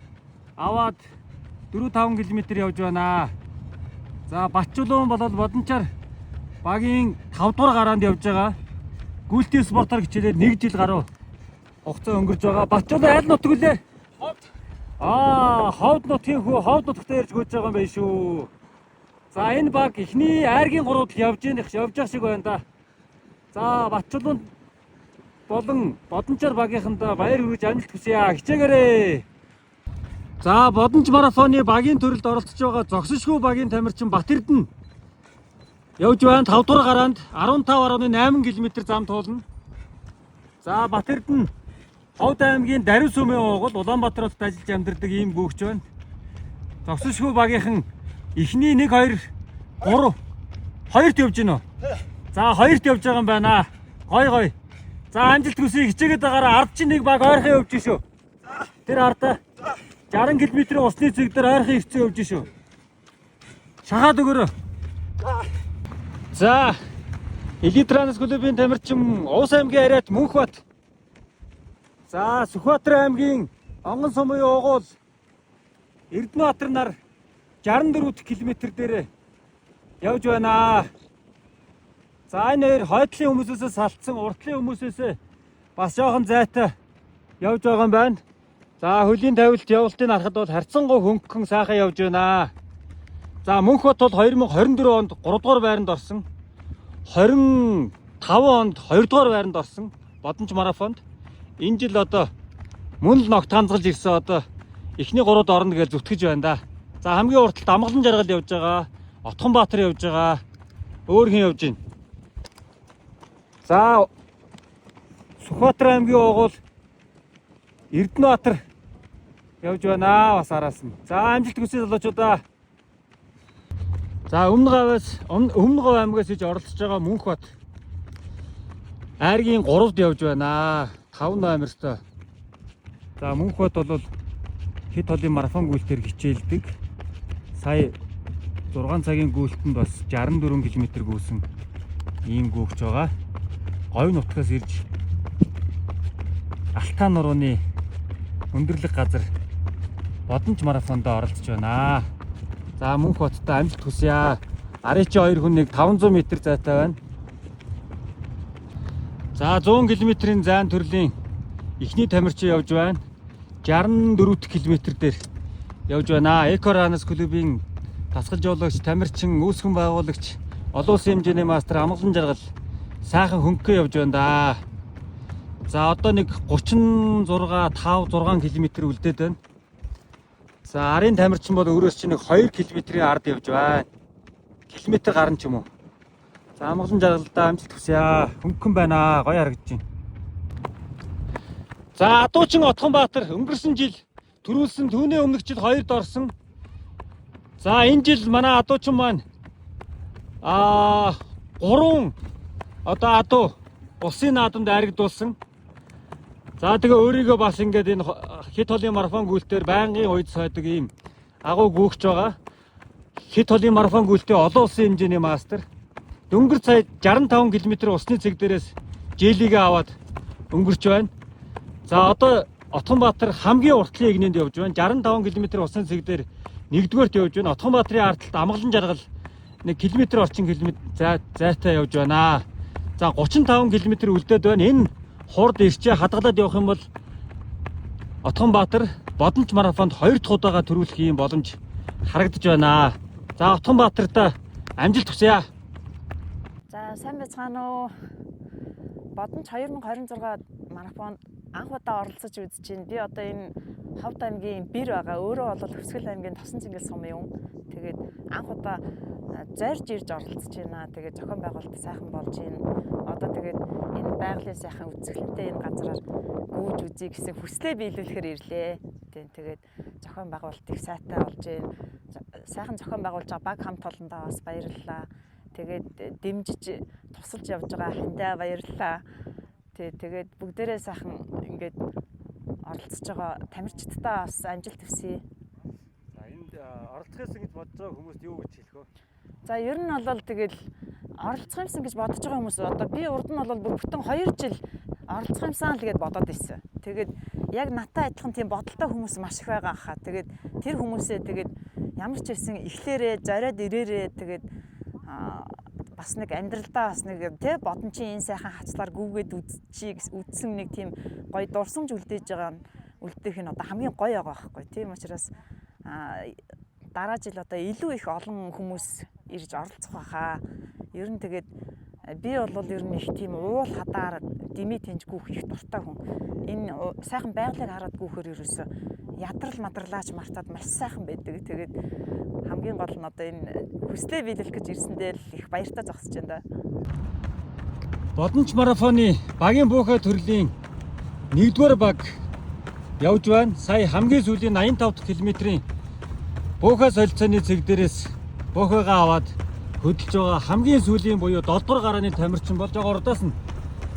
аваад 4 5 км явж байна. За, Батчулуун болол Бодончаар багийн 5 дугаар гараанд явж байгаа. Гүйлтийн спортоор хичээлээр 1 жил гаруй хугацаа өнгөрж байгаа. Батчулуун аль нутаг вүлээ? Аа, Ховд нутгийн хүү, Ховд нутагт ирж гүйж байгаа юм байна шүү. За, энэ баг эхний айргийн гурвууд явж ийн явж явах шиг байна да. За, Батчулуун болон Бодончоор багийнхандаа баяр хүргэж амжилт хүсье. Хичээгээрэй. За, Бодонч марафоны багийн төрөлд оролцож байгаа Зогсошгүй багийн тамирчин Бат Эрдэнэ явж байна. 5 дугаар гараанд 15.8 км зам туулна. За, Бат Эрдэнэ Ховд аймгийн Дарив сүмийн уугуул, Улаанбаатар хотод ажиллаж амьдардаг ийм гүйгч байна. Зогсошгүй багийнхан эхний 1 2 3 хоёрт явж гинөө. За, хоёрт явж байгаа юм байна. Гой гой. За, амжилт хүсье, хичээгээд байгаараа. Ард чинь нэг баг ойрхон явж шүү. Тэр ардаа 60 км-ийн усны цэг дээр ойрхон ирсэн явж шүү. Шахаад өгөөрэй. За, Elite Runners клубын тамирчин Уус аймгийн Ариат Мөнхбат. За, Сүхбаатар аймгийн Онгон сумын уугуул Эрдэнэбаатар нар 64 км дээр явж байна. За, энэ хоёр хойдлын хүмүүсээс салцсан, уртлын хүмүүсээс бас жоохон зайтай явж байгаа юм байна. За, хөлийн тавилт явуултыг харахад бол харьцангуй хөнгөн сайхан явж байна. За, Мөнхбат бол 2024 онд 3 дугаар байранд орсон. 25 онд 2 дугаар байранд орсон Бодонч марафонд. Энэ жил одоо мөн л ногт ганцгалж ирсэн, одоо эхний гурвд орно гэж зүтгэж байна да. За, хамгийн урталт Амгалан жаргал явж байгаа. Отгонбаатар явж байгаа. Өөр хэн явж байна? За, Сүхбаатар аймгийн угуул Эрдэнэбаатар явж байна бас араас нь. За, амжилт хүсье, залуучуудаа. За, өмнө гавьяас өмнө говь аймгаас иж оролцож байгаа Мөнхбат айргийн 3-д явж байна. 5 номертой. За, Мөнхбат бол хэд холын марафон гүйлтээр хичээлдэг. Сая 6 цагийн гүйлтэнд бас 64 км гүйсэн ийм гүйгч байгаа. Говь нутгаас ирж Алтан нурууны өндөрлөг газар Бодонч марафонд оролцож байна. За, Мөнхбаттай амжилт хүсье. Арын чи хоёр хүн нэг 500 м зайтай байна. За, 100 км-ийн зайн төрлийн эхний тамирчин явж байна. 64 км дээр явж байна. Эко Ранас клубын дасгал жуулагч, тамирчин, үүсгэн байгуулагч, олон улсын хэмжээний мастер Амгалан жаргал сайхан хөнгөн явж байна да. За, одоо нэг 36 5 6 км үлдээд байна. За, арын тамирчин бол өөрөөс чинь нэг 2 км-ийн ард явж байна. Километр гарan ч юм уу. За, Амгалан жаргалдаа амжилт хүсье. Хөнгөн байна. Гоё харагдаж байна. За, адуучин Отгонбаатар өнгөрсөн жил түрүүлсэн, түүний өмнөх жил хоёрд орсон. За, энэ жил манай адуучин маань гурван одоо адуу улсын наадамд айрагдуулсан. За, тэгээ өөрийгөө бас ингээд энэ хэд холын марафон гүйлтээр байнгын уйд сойдог ийм агуу гүүгч байгаа. Хэд холын марафон гүйлтээ олон улсын хэмжээний мастер. Дөнгөр сая 65 км усны цэг дээрээс жээлигээ аваад өнгөрч байна. За, одоо Отгонбаатар хамгийн уртлын эгнээнд явж байна. 65 км усны цэг дээр нэгдүгээрт явж байна. Отгонбаатарын ард талд Амгалан жаргал 1 км орчим километр зайтай явж байна. За, 35 км үлдээд байна. Энэ хурд ирчээ хадгалаад явах юм бол Отгонбаатар Бодонч марафонд хоёр дахь удаага төрүүлэх юм боломж харагдаж байна. За, Отгонбаатартаа амжилт хүсье. За, сайн байцгаана уу. Бодонч 2026 марафонд анх удаа оролцож үзэж байна. Би одоо энэ Ховд аймгийн Бэр байгаа. Өөрөө бол Хөвсгөл аймгийн Тосон цэнгэл сум юм. Тэгээд анх удаа зорж ирж оролцож байна. Тэгээд зохион байгуулалт сайхан болж байна. Одоо тэгээд энэ байгалийн сайхан үзэсгэлэнтэй энэ газраар гүйж үзье гэсэн хүслээ биелүүлэхээр ирлээ. Тийм, тэгээд зохион байгуулалт их сайтай болж байна. Сайхан зохион байгуулж байгаа баг хамт олондоо бас баярлалаа. Тэгээд дэмжиж тусалж явж байгаа хандаа баярлалаа. Тэгээд бүгдээрээ сайхан ингээд оролцож байгаа тамирчидтаа бас амжилт хүсье. За, энд оролцох гэж бодож байгаа хүмүүст юу гэж хэлэх вэ? За, ер нь бол тэгэл оролцох юмсан гэж бодож байгаа хүмүүс, одоо би урд нь бол бүр бүтэн 2 жил оролцох юмсан л гэдээ бодоод ирсэн. Тэгээд яг надтай адилхан тийм бодолтой хүмүүс маш их байгаа хаа. Тэгээд тэр хүмүүсээ тэгээд ямар ч байсан эхлээрээ зориод ирээрээ, тэгээд бас нэг амьдралдаа бас нэг тий Бодончийн энэ сайхан хавцлаар гүгээд үзчихье үзсэн нэг тийм гоё дурсамж үлдээж байгаа нь үлдээх нь одоо хамгийн гоё байгаа байхгүй. Тийм учраас дараа жил одоо илүү их олон хүмүүс ирж оролцох байхаа. Ер нь тэгээд би бол ер нь их тийм уул хадаар дэмий тэнж гүйх их дуртай хүн. Энэ сайхан байгалыг хараад гүйхээр ерөөсө ядрал мадарлаач мартаад маш сайхан байдаг. Тэгээд хамгийн гол нь одоо энэ хүслээ биелүүлэх гэж ирсэндээ л их баяртай зогсож байна да. Бодонч марафоны багийн буухай төрлийн 1-р баг явж байна. Сая хамгийн сүүлийн 85 дахь километрийн буухай солилцооны цэг дээрээс буухайгаа аваад хөдөлж байгаа хамгийн сүүлийн буюу 7 дугаар гарааны тамирчин болж байгаа урдаас нь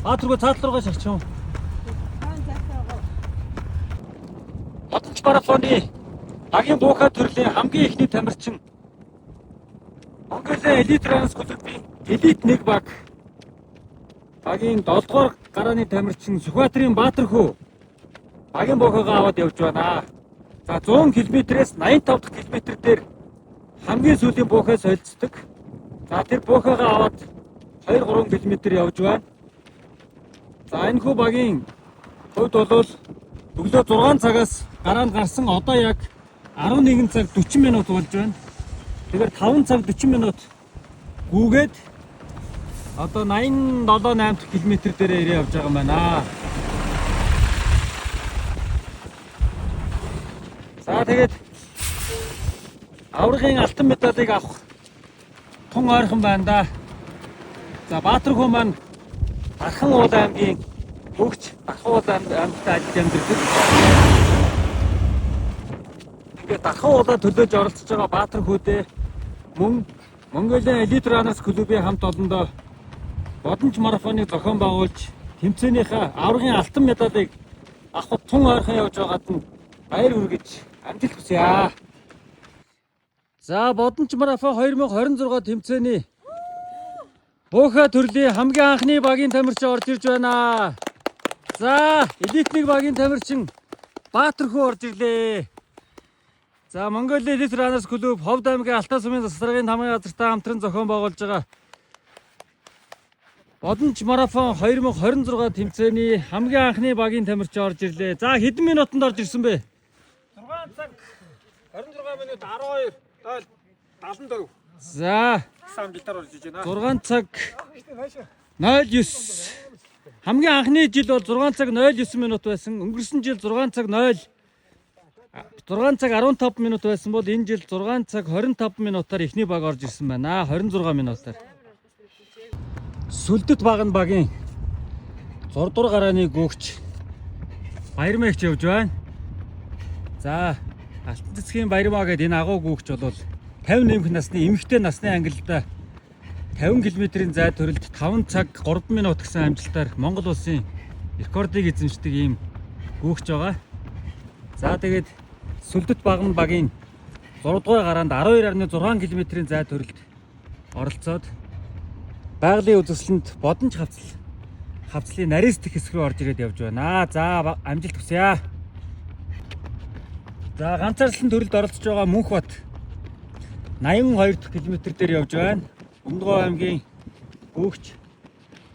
Баатаргуу цаатал руугаа шахчих юм. Бодонч марафоны багийн буухай төрлийн хамгийн эхний тамирчин Монголын Elite Runners клубын Elite 1 баг багийн 7 дугаар гарааны тамирчин Сүхбаатарын Баатархүү багийн буухайгаа аваад явж байна. За, 100 км-ээс 85 дахь километр дээр хамгийн сүүлийн буухай солилцдог. За, тэр буухайгаа аваад 2-3 км явж байна. За энэхүү багийн хувьд бол өглөө 6 цагаас гараанд гарсан, одоо яг 11 цаг 40 минут болж байна. Тэгэхээр 5 цаг 40 минут гүгээд одоо 87 8 км дээр ирээ явж байгаа юм байна. За тэгээд аваргын алтан медалийг авах тун ойрхон байна да. За Баатархүү маань Дархан уул аймгийн хөгч, Дархан уул аймагт ажиллаж амьдардаг. Ингээд Дархан уулаа төлөөж оролцож байгаа Баатархүүдээ мөн Mongolian Elite Runners клубын хамт олондоо Бодонч марафоныг зохион байгуулж тэмцээнийхээ аваргын алтан медалийг авахд тун ойрхон явж байгаад нь баяр хүргэж амжилт хүсье. За Бодонч марафон 2026 тэмцээний Бөөхө төрлийн хамгийн анхны багийн тамирчин орж ирж байна. За, элитний багийн тамирчин Баатархүү орж ирлээ. За, Mongolia Elite Runners Club Ховд аймгийн Алтай сумын засваргын тамгын газартай хамтран зохион байгуулж байгаа Бодонч марафон 2026 тэмцээний хамгийн анхны багийн тамирчин орж ирлээ. За, хэдэн минутанд орж ирсэн бэ? 6 цаг 26 минут 12 0 74. За, Гэсэн амжилтаар орж иж байна. 6 цаг 09. Хамгийн анхны жил бол 6 цаг 09 минут байсан. Өнгөрсөн жил 6 цаг 0 6 цаг 15 минут байсан бол энэ жил 6 цаг 25 минутаар эхний баг орж ирсэн байна. 26 минутаар. Сүлдэт баг нь багийн 6 дугаар гарааны гөөгч Баярмагч явж байна. За, Алтан цэцгийн Баярмаа гэдэг энэ агуу гөөгч бол 50 нэмэх насны эмэгтэй насны ангилалда 50 км-ийн зай төрөлд 5 цаг 3 минут гэсэн амжилтаар Монгол улсын рекордыг эзэмшдэг ийм гүүгч байгаа. За тэгээд Сүлдэт багн багийн 6 дугаар гараанд 12.6 км-ийн зай төрөлд оролцоод байгалийн үзэсгэлэнт Бодонч хавцлын нарист хэсэг рүү орж ирээд явж байна. За амжилт хүсье. За ганцаарчлан төрөлд оролцож байгаа Мөнхбат 82 дахь км дээр явж байна. Өмнөдгөө аймгийн Бөөгч.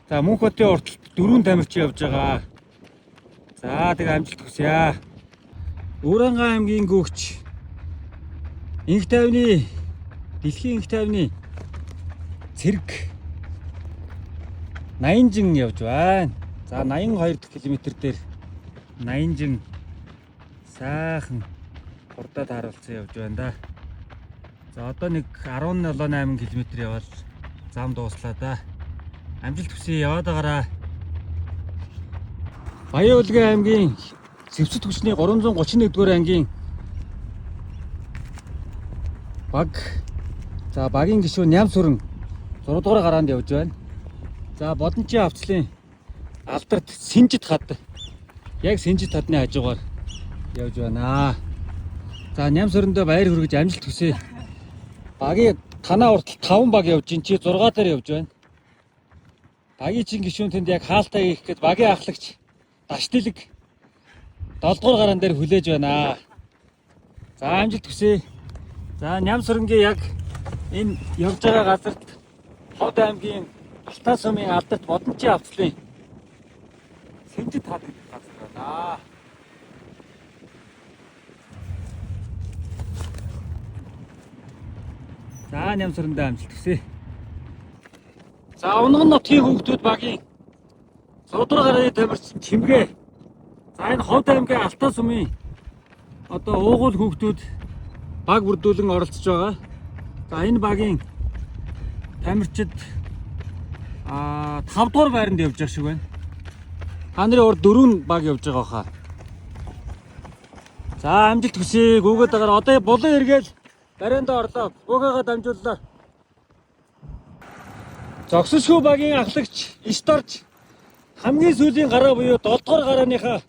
За Мөнхбатын урталт 4 тамирчин явж байгаа. За тэгээ амжилт хүсье. Уранга аймгийн Гөөгч. Инх тайвны дэлхийн инх тайвны цэрэг 80 явж байна. За 82 дахь км дээр 80 сайхан хурдаа тааруулсан явж байна да. За одоо нэг 17 8 км явбал зам дууслаа да. Амжилт хүсье, яваад байгаараа. Баян-Улган аймгийн Зэвсэт хүчний 331 дугаар ангийн баг, за багийн гишүүн Ням сүрэн 6 дугаар гараанд явж байна. За Бодончийн авцлын алдарт Синжид хад, яг Синжид хадны хажуугаар явж байна. За Ням сүрэндээ баяр хүргэж амжилт хүсье. Багийн танаа уртал 5 баг явж чинь чи 6 дээр явж байна. Багийн чин гишүүн тэнд яг хаалтаа хийх гээд багийн ахлагч Даштилэг 7 дугаар гараан дээр хүлээж байна. За амжилт хүсье. За Ням сүрэнгийн яг энэ явж байгаа газарт Ховд аймгийн Алтай сумын алдарт Бодончийн авцлын Сэнжид хад гэдэг газар байна. За Ням сүрэндээ амжилт хүсье. За Унган нутгийн хүүхдүүд багийн 6 дугаар гарааны тамирчин Чимгээ. За энэ Ховд аймгийн Алтай сумын одоо уугуул хүүхдүүд баг бүрдүүлэн оролцож байгаа. За энэ багийн тамирчид 5 дугаар байранд явж байгаа шиг байна. Та нарын урд 4 баг явж байгаа хаа. За амжилт хүсье. Гүүгээд байгаа. Одоо булан эргээл бариандаа орлоо. Гүүгээгээ дамжууллаа. Зогсошгүй багийн ахлагч Ишторж хамгийн сүүлийн гараа буюу 7 дугаар гарааныхаа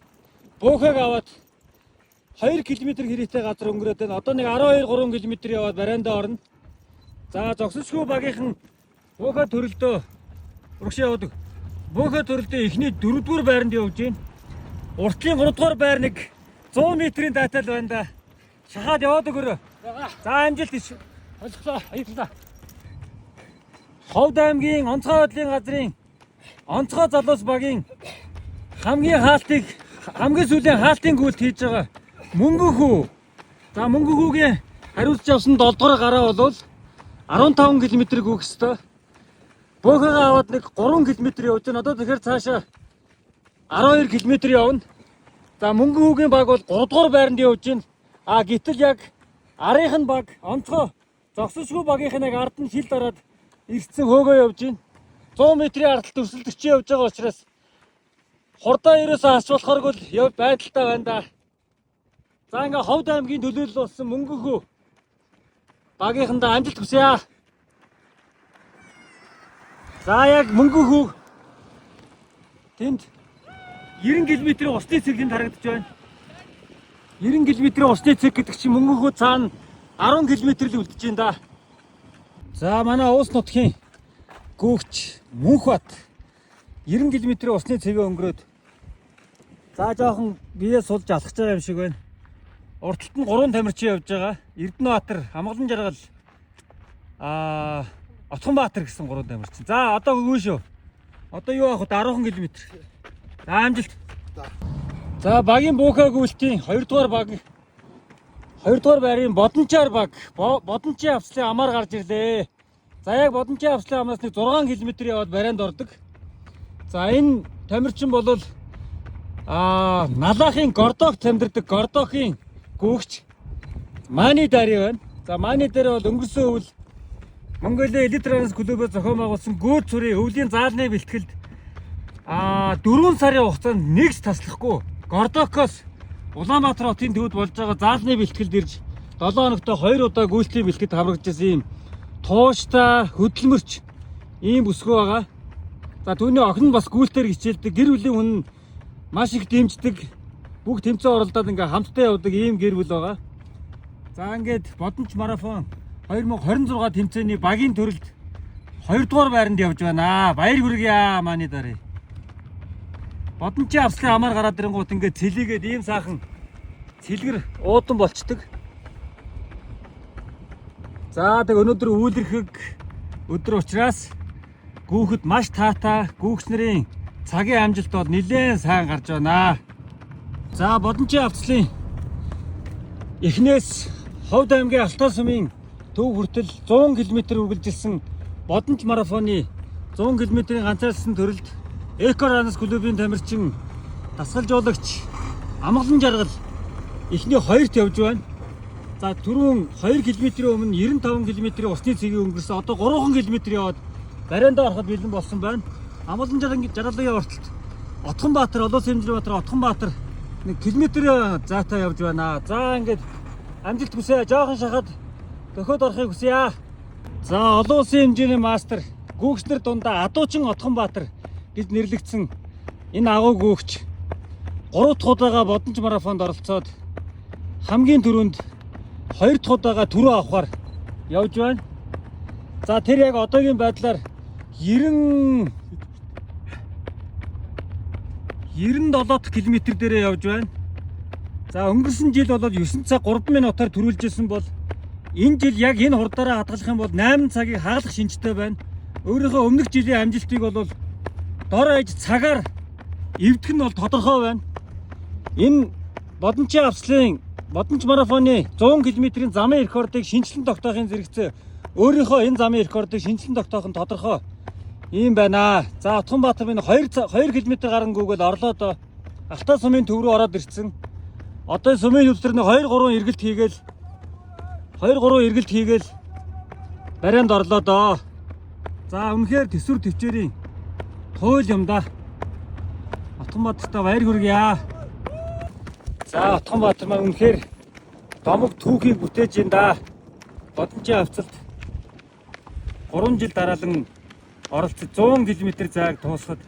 буухайг аваад 2 км хэрэгтэй газар өнгөрөөд байна. Одоо нэг 12 3 км яваад бариандаа орно. За зогсошгүй багийнхан буухай төрөлдөө урагш яваадаг. Буухай төрөлдөө эхний 4 дугаар байранд явж байна. Уртлын 3 дугаар байр нэг 100 метрийн дайтал байна да. Шахаад яваад өгөөрэй. За амжилт иш. Ойлголоо. Баярлалаа. Ховд аймгийн Онцгой байдлын газрын Онцгой залуус багийн хамгийн хаалтыг хамгийн сүүлийн хаалтын гүйлт хийж байгаа Мөнгөн хүү. За, Мөнгөн хүүгийн хариуцж явсан 7 дугаар гараа бол 15 км гүйх ёстой. Бөөхөөгөө аваад нэг 3 км явж байна. Одоо тэгэхээр цаашаа 12 км явна. За, Мөнгөн хүүгийн баг бол 3 дугаар байранд явж байна. А гэтэл яг арынх нь баг Онцгой зогсошгүй багийнх нь яг ард нь хил дараад ирсэн хөөгөө явж байна. 100 метрийн ардталд өрсөлдөгч явж байгаа учраас хурдаа ерөөсөө асч болохооргүй л яв байдалтай байна да. За, ингээ Ховд аймгийн төлөөлөл болсон Мөнгөн хүү багийнхандаа амжилт хүсье аа. За, яг Мөнгөн хүү тэнд 90 км-ийн усны цэг тэнд харагдаж байна. 90 км-ийн усны цэг гэдэг чинь Мөнгөн хүү цаана 10 км л үлдэж байна да. За, манай уус нутгийн гүүгч Мөнхбат 90 км-ийн усны цэгээ өнгөрөөд, за, жоохон бие сулж алхаж байгаа юм шиг байна. Урд талд нь гурван тамирчин явж байгаа. Эрдэнэбаатар, Амгалан жаргал, Отгонбаатар гэсэн гурван тамирчин. За, одоо үгүй шүү. Одоо юу авах вэ? 10 км. За, амжилт. За, багийн буухай гүйлтийн 2 дугаар баг, 2 дугаар байрын Бодончаар баг Бодончийн авслын амаар гарч ирлээ. За, яг Бодончийн авслын амаас нэг 6 км яваад барайнд ордог. За, энэ тамирчин бол Налаахын Гордогт амьдардаг Гордохын гүүгч Мани Дари байна. За, Мани Дари бол өнгөрсөн өвөл Mongolia Elite Runners клубээр зохион байгуулсан гүүр цурын өвлийн заалны бэлтгэлд 4 сарын хугацаанд нэг ч таслахгүй Гордокоос Улаанбаатар хотын төвд болж байгаа заалны бэлтгэлд ирж 7 хоногт 2 удаа гүйлтийн бэлтгэлд хамрагдаж ийм тууштай хөдөлмөрч ийм бүсгүй байгаа. За, түүний охин нь бас гүйлтээр хичээлдэг, гэр бүлийн хүн нь маш их дэмждэг. Бүх тэмцээн оролдоод ингээ хамтдаа явдаг ийм гэр бүл байгаа. За, ингээд Бодонч марафон 2026 тэмцээний багийн төрөлд 2 дугаар байранд явж байна. Баяр хүргье, Мани Дари. Бодончийн авслын амаар гараад ирэнгуут ингээд цэлийгээд ийм сайхан цэлгэр уудан болчдөг. За, тэг өнөөдөр үүлэрхэг өдөр учраас гүүхэд маш таатай, гүүгч нарын цагийн амжилт бол нэлээд сайн гарч байна. За, Бодончийн авцлын эхнээс Ховд аймгийн Алтай сумын төв хүртэл 100 км үргэлжилсэн Бодонч марафоны 100 км-ийн ганцаардсан төрөлд Эко Runners клубын тамирчин дасгалжуулагч Амгалан жаргал эхний хоёрт явж байна. За, түрүүн 2 км-ийн өмнө 95 км-ийн усны цэгийг өнгөрсөн. Одоо 3 км яваад барайндаа ороход бэлэн болсон байна. Амгалан жаргалын урталт Отгонбаатар, олон улсын хэмжээний баатар Отгонбаатар 1 километр зайтай явж байна. За, ингээд амжилт хүсье. Жоохон шахаад дөхөөд орохыг хүсье. За, олон улсын хэмжээний мастер гүүгч нар дундаа Адуучин Отгонбаатар гэж нэрлэгдсэн энэ агуу гүүгч 3 дахь удаага Бодонч марафонд оролцоод хамгийн түрүүнд 2 дахь удаага түрүү авахар явж байна. За, тэр яг одоогийн байдлаар 90 97 км дээрээ явж байна. За, өнгөрсөн жил бол 9 цаг 3 минутаар түрүүлжсэн бол энэ жил яг энэ хурдаараа хадгалах юм бол 8 цагийг хагалах шинжтэй байна. Өөрийнхөө өмнөх жилийн амжилтыг бол дор хаяж цагаар эвдэх нь бол тодорхой байна. Энэ Бодончийн авслын Бодонч марафоны 100 км-ийн замын рекордыг шинэчлэн тогтоохын зэрэгцээ өөрийнхөө энэ замын рекордыг шинэчлэн тогтоох нь тодорхой ийм байна. За, Отгонбаатар минь 2 2 км гарангүйгээл орлоод Алтай сумын төв рүү ороод ирсэн. Одоо сумын төв дээр нэг 2 3 эргэлт хийгээл 2 3 эргэлт хийгээл барайнд орлоо доо. За, үнэхээр төсвөр төвчээрийн туйл юм да. Отгонбаатартай баяр хүргье. За, Отгонбаатар маань үнэхээр домог түүхийг бүтээж байна да. Бодончийн авцалд 3 жил дараалан оролцож 100 км зайг дуусгад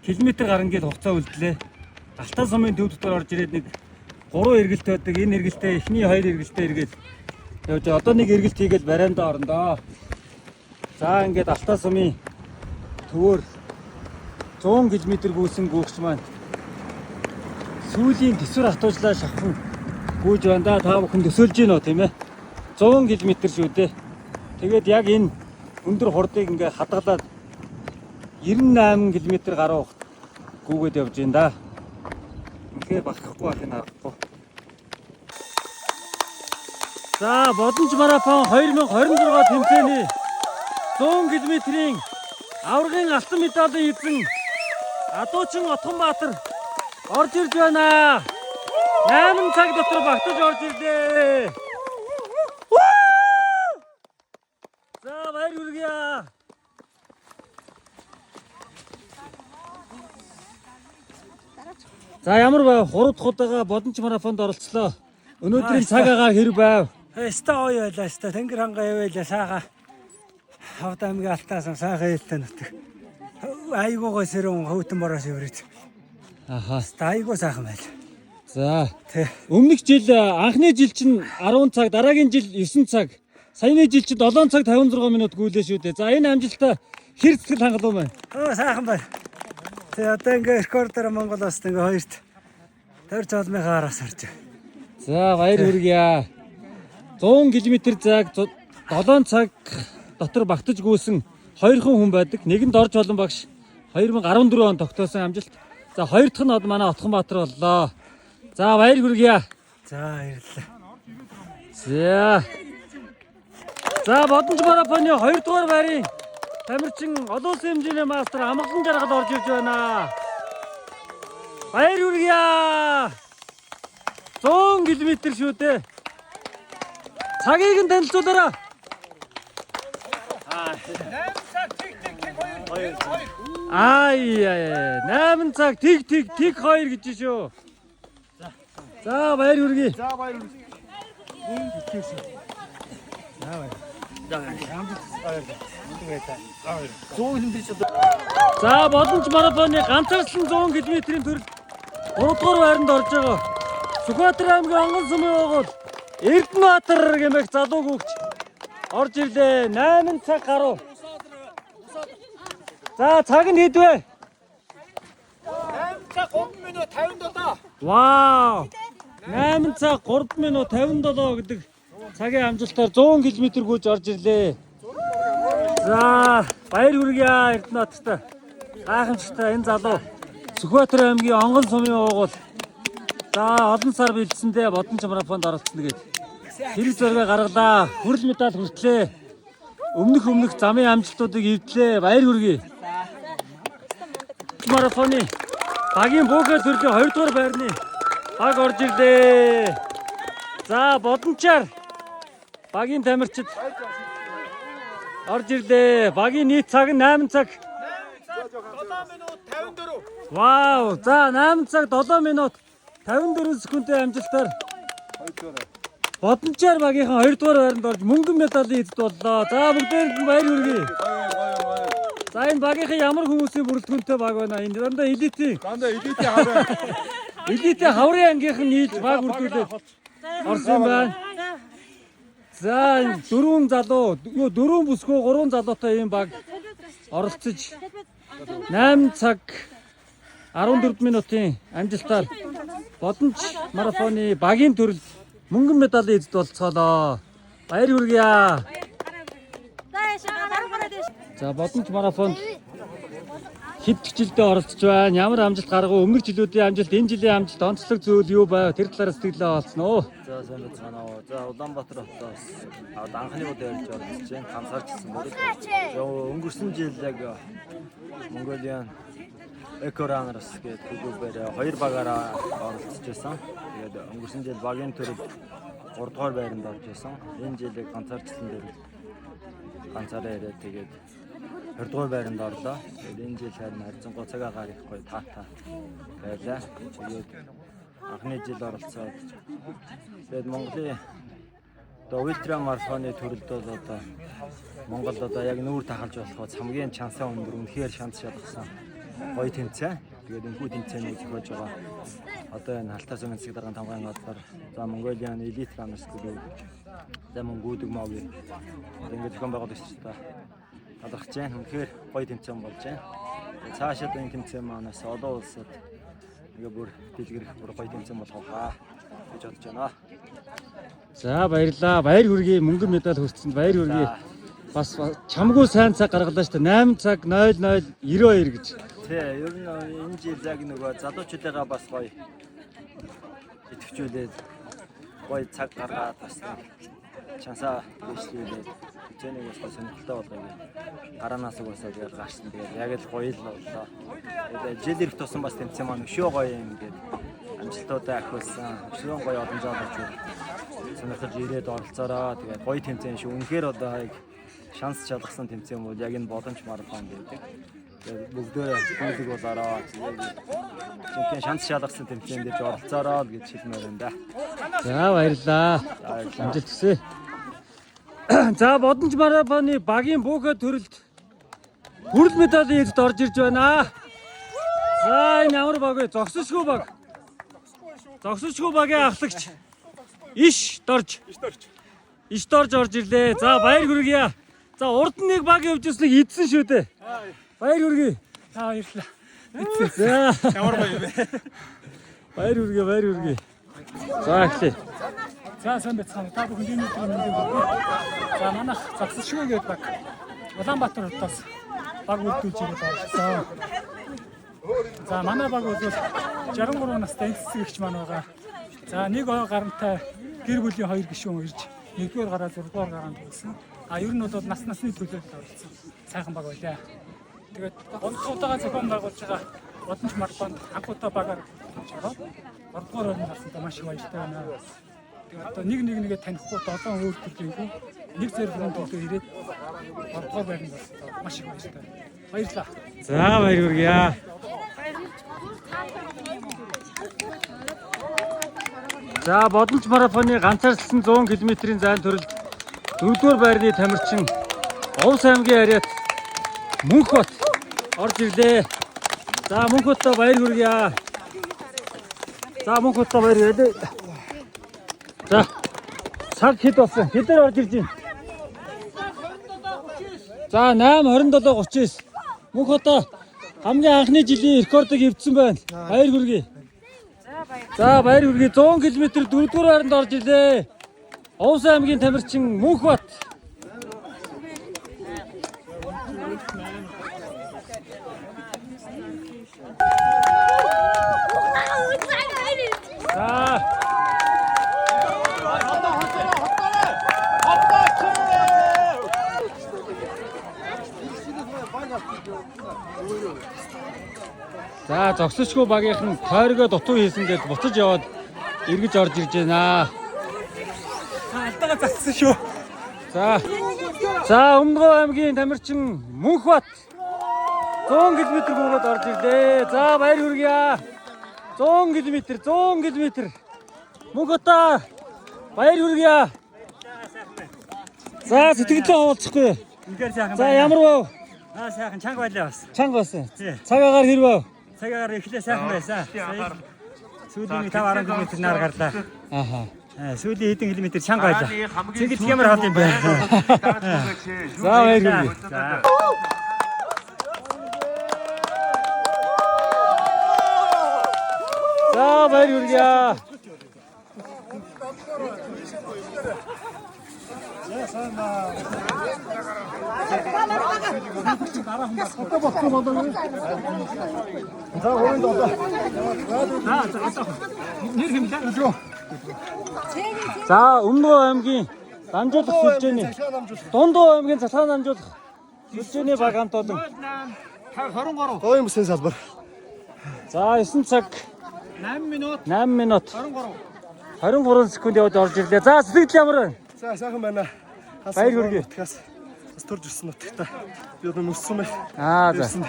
километр гарангийн хугацаа үлдлээ. Алтай сумын төв дотор орж ирээд нэг 3 эргэлт байдаг. Энэ эргэлтээ эхний 2 эргэлтээ эргээд явж байгаа. Одоо нэг эргэлт хийгээл барайндаа орно доо. За, ингээд Алтай сумын төвөөр 100 км гүйсэн гүүгч маань сүүлийн төсвөр хатуужлаа шавхан гүйж байна да. Та бүхэн төсөөлж гин үү, тийм ээ? 100 км шүү дээ. Тэгээд яг энэ Өндөр хурдыг ингээ хадгалаад 98 км гаруй гүгээд явж байна да. Үнэхээр бахархгүй байх нь аргагүй. За, Бодонч марафон 2026 тэмцээний 100 км-ийн аваргын алтан медалийн эзэн Адуучин Отгонбаатар орж ирж байна. 8 цаг дотор багтаж орж ирлээ. За, баяр хүргье. За, ямар байв? 3 дахь удаага Бодонч марафонд оролцлоо. Өнөөдрийн цаг агаар хэр байв? Өстө гоё байлаа өстө. Тэнгэр хангаа явайлаа сааха. Хавд аймгийн алтаасан сааха хэлтэй нутаг. Айгуу гой сэрүүн хөтөн бороос өврөж. Аха. Өстө айгуу сайхан байл. За. Тэ. Өмнөх жил анхны жил чинь 10 цаг, дараагийн жил 9 цаг. Саяны жил чинь 7 цаг 56 минут гүйлээ шүү дээ. За, энэ амжилтаа хэр сэтгэл хангалуун байна? Оо сайхан байл. Тэ одоо ингээ рекордоор Монгол улсад ингээ хоёрт тойрч олмынхаа араас орж. За, баяр хүргье. 100 км зайг 7 цаг дотор багтаж гүйсэн хоёрхан хүн байдаг. Нэг нь Дорж Олон багш 2014 онд тогтоосон амжилт. За, хоёр дахь нь манай Отгонбаатар боллоо. За, баяр хүргье. За, баярлалаа. За. За, Бодонч марафоны 2 дугаар байрын тамирчин олон улсын хэмжээний мастер Амгалан жаргал орж ирж байна. Баяр хүргье. 100 км шүү дээ. Цагийг нь танилцуулаарай. 8 цаг тэг тэг тэг 2. Аа 8 цаг тэг тэг тэг 2 гэж шүү. За, баяр хүргье. За, баяр хүргэе. За, Бодонч марафоны ганцаарчлан 100 км-ийн төрөл 3 дугаар байранд орж байгаа. Сүхбаатар аймгийн онгон сумын уугуул Эрдэнэбаатар гэмэх залуу хүүгч орж ирлээ. 8 цаг гаруй. За, цаг нь хэд вэ? 8 цаг 3 минут 57. Вау! 8 цаг 3 минут 57 гэдэг цагийн амжилтаар 100 км гүйж орж ирлээ. За, баяр хүргье Эрдэнэбаатартай. Гайхамшигтай энэ залуу Сүхбаатар аймгийн онгон сумын уугуул. За, олон сар бэлдсэндээ Бодонч марафонд оролцсон гээд хэрэг зориго гаргалаа. Хүрэл медаль хүртлээ. Өмнөх замын амжилтуудыг эвдлээ. Баяр хүргэе. Марафоны багийн бөөхөр төрлийн 2 дугаар байрны баг орж ирлээ. За, Бодончаар багийн тамирчид орж ирлээ. Багийн нийт цаг нь 8 цаг. 7 минут 54. Вау! За, 8 цаг 7 минут 54 секундын амжилтаар Бодончаар багийнхан 2 дугаар байранд орж мөнгөн медалийн эзэд боллоо. За, бүгдээрэнд нь баяр хүргэе. За, энэ багийнхан ямар хүмүүсийн бүрэлдэхүүнтэй баг байна. Энэ дандаа элитийн Дандаа элитийн хаврын. элитийн хаврын ангийнхан нийлж баг бүрдүүлээд орсон юм байна. За, энэ дөрвөн залуу, юу дөрвөн бүсгүй гурван залуутай ийм баг оролцож 8 цаг 14 минутын амжилтаар Бодонч марафоны багийн төрөл мөнгөн медалийн эзэд болцоолоо. Баяр хүргье. За, Бодонч марафонд хэд жилдээ оролцож байна? Ямар амжилт гаргав? Өмнөх жилүүдийн амжилт, энэ жилийн амжилт, онцлог зүйл юу байв? Тэр талаар сэтгэлээ олцсон уу? За, сайн байцгаана уу. За, Улаанбаатар хотоос анхны удаа ярьж оролцож байна. Ганцаарчсан байна. За, өнгөрсөн жил яг Mongolian Eco Runners гэдэг клубээр хоёр багаараа оролцож байсан. Тэгээд өнгөрсөн жил багийн төрөл 3 дугаар байранд орж байсан. Энэ жил яг ганцаарчлан дээр ганцаараа яриад тэгээд 20 дугаар байранд орлоо. Тэгээд энэ жил харин харьцангуй цаг агаар их гоё таатай байлаа. Тэгээд анхны жил оролцоод тэгээд Монголын одоо ультра марафоны төрөлд бол одоо Монголд одоо яг нүүр тахалж болох хамгийн чансаа өндөр үнэхээр шанс шалгасан гоё тэмцээн. Тэгээд энэхүү тэмцээнийг зохиож байгаа одоо энэ Халтаа сумын засаг даргын тамгайн газар за Mongolian Elite Runners Club за мөн гүйдэг мови одоо ингээд зохион байгуулагчтай талархаж байна. Үнэхээр гоё тэмцээн болж байна. Тэгээд цаашаад энэ тэмцээн манаас олон улсад ингээ бүр дэлгэрэх бүр гоё тэмцээн болох хаа гэж бодож байна. За, баярлалаа. Баяр хүргэе. Мөнгөн медаль хүртсэнд баяр хүргэе. Бас чамгүй сайн цаг гаргалаа шүү дээ. 8 цаг 00:92 гэж. Тий, ер нь энэ жил яг нөгөө залуучуудыгаа бас гоё идэвхжүүлээд гоё цаг гаргаад бас нэг чансаа дэвшлүүлээд хэмжээнийг бас гоё сонирхолтой болгоё гэх. Гараанаас угаасаа тэгэл гарсан. Тэгээд яг л гоё л боллоо. Тэгээд жил ирэх тусам бас тэмцээн маань өшөө гоё юм гээд амжилтуудаа ахиулсан. Өшөө гоё олон залуучууд сонирхож ирээд оролцоороо. Тэгээд гоё тэмцээн шүү. Үнэхээр одоо яг шанс шалгасан тэмцээн бол яг энэ боломж марафон гэдэг. Тэгээд бүгдөө гүйлэг болоороо. Жинхэнэ шанс шалгасан тэмцээн дээр оролцоороо л гэж хэлмээр байна да. За баярлалаа. Баярлалаа. Амжилт хүсье. За Бодонч марафоны багийн бөөхө төрөлд бүрэл медалийн эзэд орж ирж байна. За энэ ямар баг вэ? Зогсошгүй баг. Зогсошгүй багийн ахлагч Иш Дорж. Иш Дорж орж ирлээ. За баяр хүргье. За урд нь нэг баг явж ирснийг идсэн шүү дээ. Баяр хүргье. За баярлалаа. За. Ямар гоё юм бэ? Баяр хүргье, баяр хүргье. За эхлэе. За сайн байцгаана. Та бүхэнд энэ өдрийн мэндийг хүргэе. За манайх зогсолшгүй гэдэг баг Улаанбаатар хотоос баг үйлдүүлж ирээд оролцсон. За манай баг бол 63 настай энэ цэцэг эгч маань байгаа. За нэг ой гарантай гэр бүлийн хоёр гишүүн ирж 1-р гараа 6-р гараанд болсон. А ер нь бол нас насны төлөөд оролцсон. Сайхан баг байлаа. Тэгээд 3 удаага зохион байгуулж байгаа Бодонч марафонд анх удаа багаар ороод 3 дугаар оронд орсонтой маш их баяртай байна. Тэгээд одоо нэг нэг нэгэ танихгүй 7 өөр төрлийнгүй нэг зэрлэгэн төлөө ирээд 3 дугаар байранд орсонтой маш их баяртай. Баярлалаа. За баяр хүргье. За Бодонч марафоны ганцаардлсан 100 км-ийн зайн төрөлд 4-р байрны тамирчин Овс аймгийн ариат Мөнхбат орж ирлээ. За Мөнхбаттай баяр хүргье. За Мөнхбаттай баяр хүргье. За цаг хэд болсон? Хэдээр орж ирж байна? За 8:27:39. Мөнхбат хамгийн анхны жилийн рекордыг эвдсэн байна. Баяр хүргэе. За баяр хүргэе. 100 км 4-р байранд орж ирлээ. Овс аймгийн тамирчин Мөнхбат. За За зогсошгүй багийнхан тойргоо дутуу хийсэн гэж буцаж яваад эргэж орж ирж байна. Алдаага зассан шүү. За. За Өмнөгов аймгийн тамирчин Мөнхбат 100 км гүгээд орж ирлээ. За баяр хүргье. 100 км 100 км. Мөнхбата баяр хүргье. За сэтгэлдээ хавуулчихгүй. Үнэхээр сайхан. За ямар байв? Аа сайхан чанга байлаа бас. Чанга байсан. Тий. Цаг агаар хэр байв? Цагаагаар эхлээ сайхан байсан. Сүүлийн 5 10 км нар гарлаа. Ааха. Сүүлийн хэдэн километр чанга байлаа. Цэгэлт ямар хол юм бэ? За баяр хүргэе. За. За баяр хүргье. За Өмнөгов аймгийн дамжуулах сүлжээний Дундуу аймгийн цахилгаан дамжуулах сүлжээний баг хамт олон. Гоё юмсан салбар. За 9 цаг 8 минут 8 минут 23. 23 секунд яваад орж ирлээ. За сэтгэл ямар байна? За сайхан байна. Баяр хүргэе. Нутгаас бас төрж ирсэн нутагта. Би одоо мөссөн байх. Аа за. Ирсэн.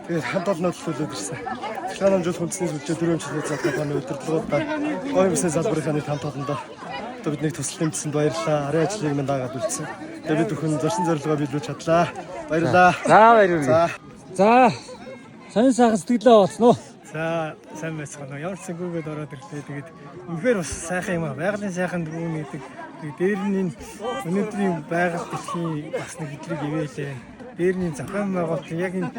Тэгээд хамт олноо төлөөд ирсэн. Цахилгаан дамжуулах үндэсний сүлжээ дөрөв жилийн зав компани удирдлагуудаа гоё юмсан салбарынхаа нийт хамт олондоо одоо биднийг тусал нэмсэн баярлалаа. Арын ажлыг минь дагаад үлдсэн. Тэгээд бид бүхэн зорсон зорилгоо биелүүлж чадлаа. Баярлалаа. За баяр хүргэе. За. За сонин сайхан сэтгэлээ хаваалцсан уу? За сайн байцгаана уу. Ямар ч гүгээд ороод ирлээ. Тэгээд үнэхээр бас сайхан юм аа. Байгалийн сайхан гүн гэдэг. Тэгээд дээр нь энэ өнөөдрийн байгаль дэлхийн бас нэг идрэг ивэлээ. Дээр нь энэ зохион байгуулалт яг энэ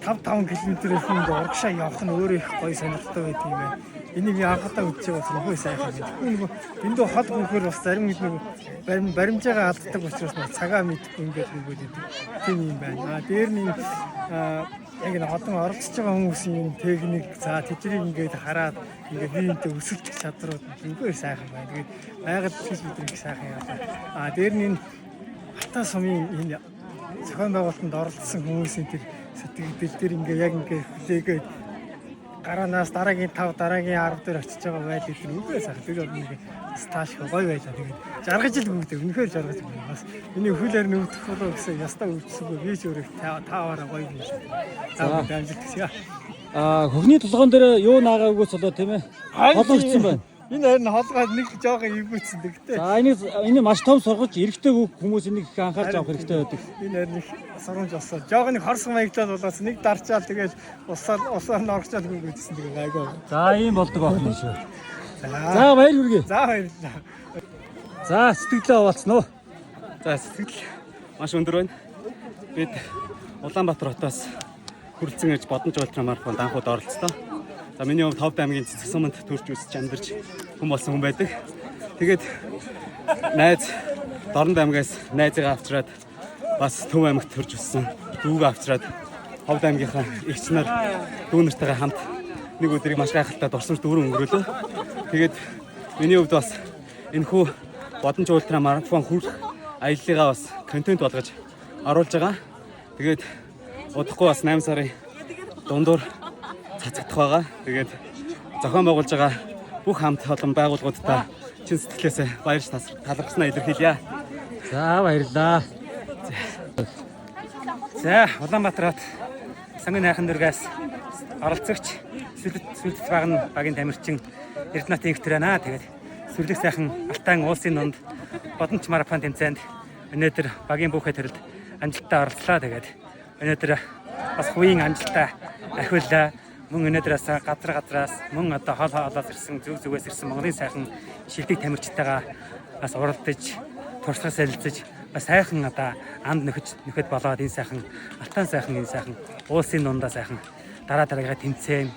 5 5 км-ийн урагшаа явах нь өөрөө их гоё сонирхолтой байдаг юм байна. Энийг би анхудаа үзэж байгаа болохоор нөхөө сайхан юм. Тэгэхгүй нөгөө дэндүү хол гүнхээр бас зарим нэг нөгөө баримжаагаа алддаг учраас нөгөө цагаа мэдэхгүй ингээд гүнгээд идэг. Тийм юм байна. А дээр нь яг энэ олон оролцож байгаа хүмүүсийн техник за тэднийг ингээд хараад ингээд биеинтэй өсөлтөх чадрууд үнэхээр сайхан байна. Тэгээд байгаль гэж бид нэг сайхан яваа. А дээр нь энэ Алтай сумын энэ зохион байгуулалтанд оролцсон хүмүүсийн тэр сэтгэгдэл тэр ингээ яг ингээ хүлээгээд гараанаас дараагийн 5 дараагийн 10 дээр очиж байгаа байдал тэр үнэхээр сайхан. Тэр бол нэг таашгүй гоё байлаа. Тэгээд жаргаж л гүгдэг. Үнэхээр жаргаж гүгдэг. Бас миний хүлээр нүгдэх болоо гэсэн ястаа өвдсөнгүй би ч өөрөө тааваараа гоё юм. За амжилт хүсье. Аа, хөхний тулгуун дээр юу наагаагүйс болоо тийм ээ. Холгоо өгсөн байна. Энэ харин холгоо нэг жоохон эвгүүцсэн. Тэгтээ. За энэ маш том сургаж эрэгтэй хүмүүс энийг их анхаарч авах хэрэгтэй байдаг. Энэ харин их сургамж болсон. Жоохон нэг хорсон маягтал болоос нэг дарчаал тэгэл усаар нь орчаал гүгдсэн тэгээ айгүй. За ийм болдог байх юм шүү. За баяр хүргэе. За баярлалаа. За сэтгэлдээ хаваалцсан уу? За сэтгэл маш өндөр байна. Бид Улаанбаатар хотоос хүрэлцэн ирж Бодонч ультрамарафонд анх удаа оролцлоо. За миний хувьд Ховд аймгийн Цэцэсуманд төрж өсөж амьдарч хүн болсон хүн байдаг. Тэгээд найз Дорнод аймгаас найзыгаа авчираад бас Төв аймагт төрж өссөн дүүгээ авчираад Ховд аймгийнхаа эгч нар дүү нартайгаа хамт нэг өдрийг маш гайхалтай дурсамж дүүрэн өнгөрөөлөө. Тэгээд миний хувьд бас энэхүү Бодонч ультрамарафон хүрэх аяллыгаа бас контент болгож оруулж байгаа. Тэгээд удахгүй бас 8 сарын дундуур цацагдах байгаа. Тэгээд зохион байгуулж байгаа бүх хамт олон байгууллагуудтай чин сэтгэлээсээ баярч талархснаа илэрхийлье. За баярлалаа. За Улаанбаатар хот Сангийн найхан дүргээс оролцогч сүлдэлт багийн тамирчин Эрдэнэт инхтэр байна. Тэгээд сүрлэг сайхан Алтан уулсын дунд Бодонч марафон тэмцээнд өнөөдөр багийн бүхэ төрөлд амжилттай оролцлоо. Тэгээд өнөөдөр бас хувийн амжилтаа ахиуллаа. Мөн өнөөдөр бас газар газраас мөн одоо хол хоолоос ирсэн зүг зүгээс ирсэн Монголын сайхан шилдэг тамирчтайгаа бас уралдаж туршлага солилцож бас сайхан одоо анд нөхөд болоод энэ сайхан Алтан сайхан энэ сайхан уулсын дундаа сайхан дараа дараагийнхаа тэмцээн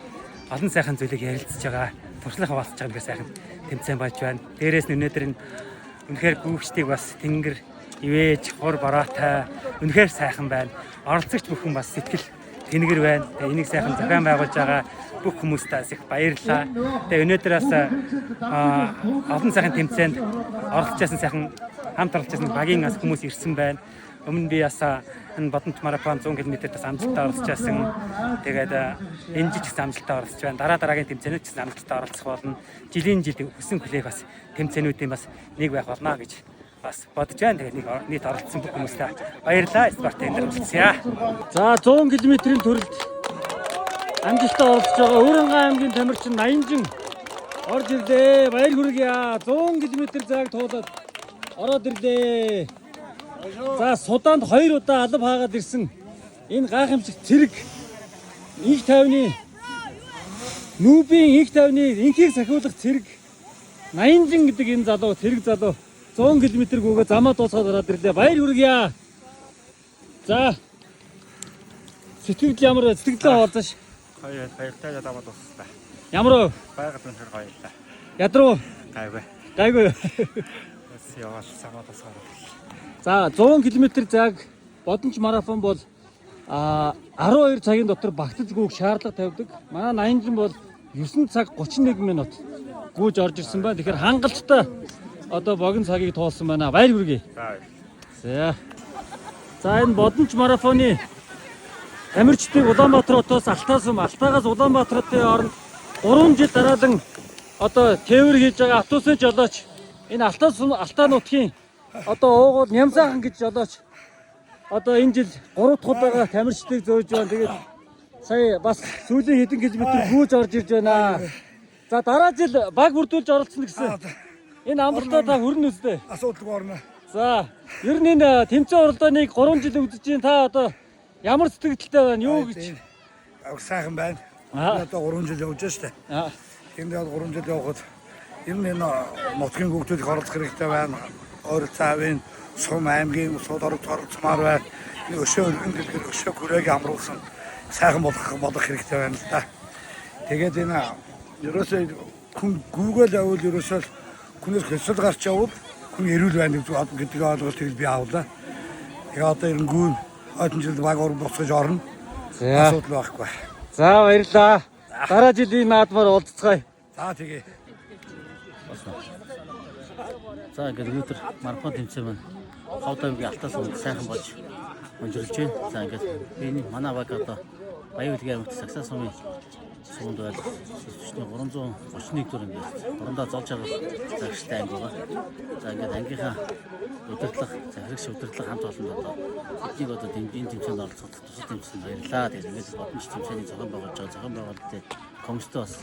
олон сайхан зүйлийг ярилцж байгаа туршлага хаваалцж байгаа нэг сайхан тэмцээн болж байна. Дээрээс нь өнөөдөр энэ үнэхээр гүйгчдийг бас тэнгэр ивэж хур бороотой үнэхээр сайхан байна. Оролцогч бүхэн бас сэтгэл тэнгэр байна. Тэгээ энийг сайхан зохион байгуулж байгаа бүх хүмүүстээ бас их баярлалаа. Тэгээ өнөөдөр бас олон сайхан тэмцээнд оролцож байсан сайхан хамт оролцож байсан багийн бас хүмүүс ирсэн байна. Өмнө би бас энэ Бодонч марафон 100 км-т бас амжилттай оролцож байсан. Тэгээд энэ жил ч гэсэн амжилттай оролцож байна. Дараа дараагийн тэмцээнүүд ч гэсэн амжилттай оролцох болно. Жилийн жил хүсэн хүлээх бас тэмцээнүүдийн бас нэг байх болно гэж бас бодож байна. Тэгээд нэг нийт оролцсон бүх хүмүүстээ баярлалаа. Спортын дэмжлэсье. За 100 км-ийн төрөлд амжилттай оролцож байгаа Өөрөнгөн аймгийн тамирчин Наянжин орж ирлээ. Баяр хүргэе. 100 км зайг туулаад ороод ирлээ. За Суданд 2 удаа алба хаагаад ирсэн энэ гайхамшиг цэрэг инх тайвны нүүбийн инх тайвны инхийг сахиулах цэрэг Наянжин гэдэг энэ залуу цэрэг залуу 100 км гүгээ замаа дуусгаад ороод ирлээ. Баяр хүргэе. За сэтгэл ямар сэтгэлдээ хаваалцааш. Гоё баяртай замаа дууссан. Ямар вэ? Байгаль үнэхээр гоё байлаа. Ядруу Гайгүй. гайгүй. Бас яваал замаа дуусгаад. За 100 км зайг Бодонч марафон бол 12 цагийн дотор багтаж гүйх шаардлага тавьдаг. Манай Наянжин бол 9 цаг 31 минут гүйж орж ирсэн байна. Тэгэхээр хангалттай одоо богино цагийг туулсан байна. Баяр хүргэе. За. За энэ Бодонч марафоны тамирчдыг Улаанбаатар хотоос Алтай сум, Алтайгаас Улаанбаатар хотын хооронд 3 жил дараалан одоо тээвэр хийж байгаа автобусын жолооч энэ Алтай сум, Алтай нутгийн одоо уугуул Нямсаахан гэж жолооч одоо энэ жил 3 дахь удаага тамирчдыг зөөж байна. Тэгээд сая бас сүүлийн хэдэн километр гүйж орж ирж байна. За дараа жил баг бүрдүүлж оролцсон гэсэн. Энэ амралтаа та хүрнэ үстэй. Асуудалгүй орно. За, ер нь энэ тэмцээн уралдааныг 3 жил үзэж чинь та одоо ямар сэтгэлдэлтэй байна? Юу гэж? Сайхан байна. Одоо 3 жил явж штэ. Энд яг 3 жил явахад ер нь энэ нутгийн хүүхдүүд их оролцох хэрэгтэй байна. Ойролцоо аавын сум аймгийн сууд оролцмаар байна. Энэ өшөө өргөн дэлгэр өшөө күрээг амруулсан сайхан болгох хэрэгтэй байна л да. Тэгээд энэ Ерөөсөө хүн гүйгээл явбал ерөөсөө хүнээс хясал гарч явбал хүн эрүүл байна гэдэг ойлголтыг би авлаа. Тэгээ одоо ер нь гүйн ойдон жилд баг уран босгож орно. Асуудал байхгүй. За, баярлалаа. Дараа жилийн наадмаар уулзцгаая. За, тэгээ. За, ингээд өнөөдөр марафон тэмцээн маань Ховд аймгийн Алтай сумд сайхан болж өндөрлөж байна. За, ингээд би манай баг одоо Баян-Үлгийн аймагт Сагсаа сумын суманд байх төчний 331 дугаар ингээд орондоо золж байгаа загштай анги байгаа. За, ингээд ангийнхаа удирдлага, захирагч удирдлага хамт олонд одоо эднийг одоо энэ тэмцээнд оролцоход тусал тэмцээнд баярлалаа. Тэгээд ингээд бодомч тэмцээний зохион байгуулж байгаа зохион байгуулалтын комисстой бас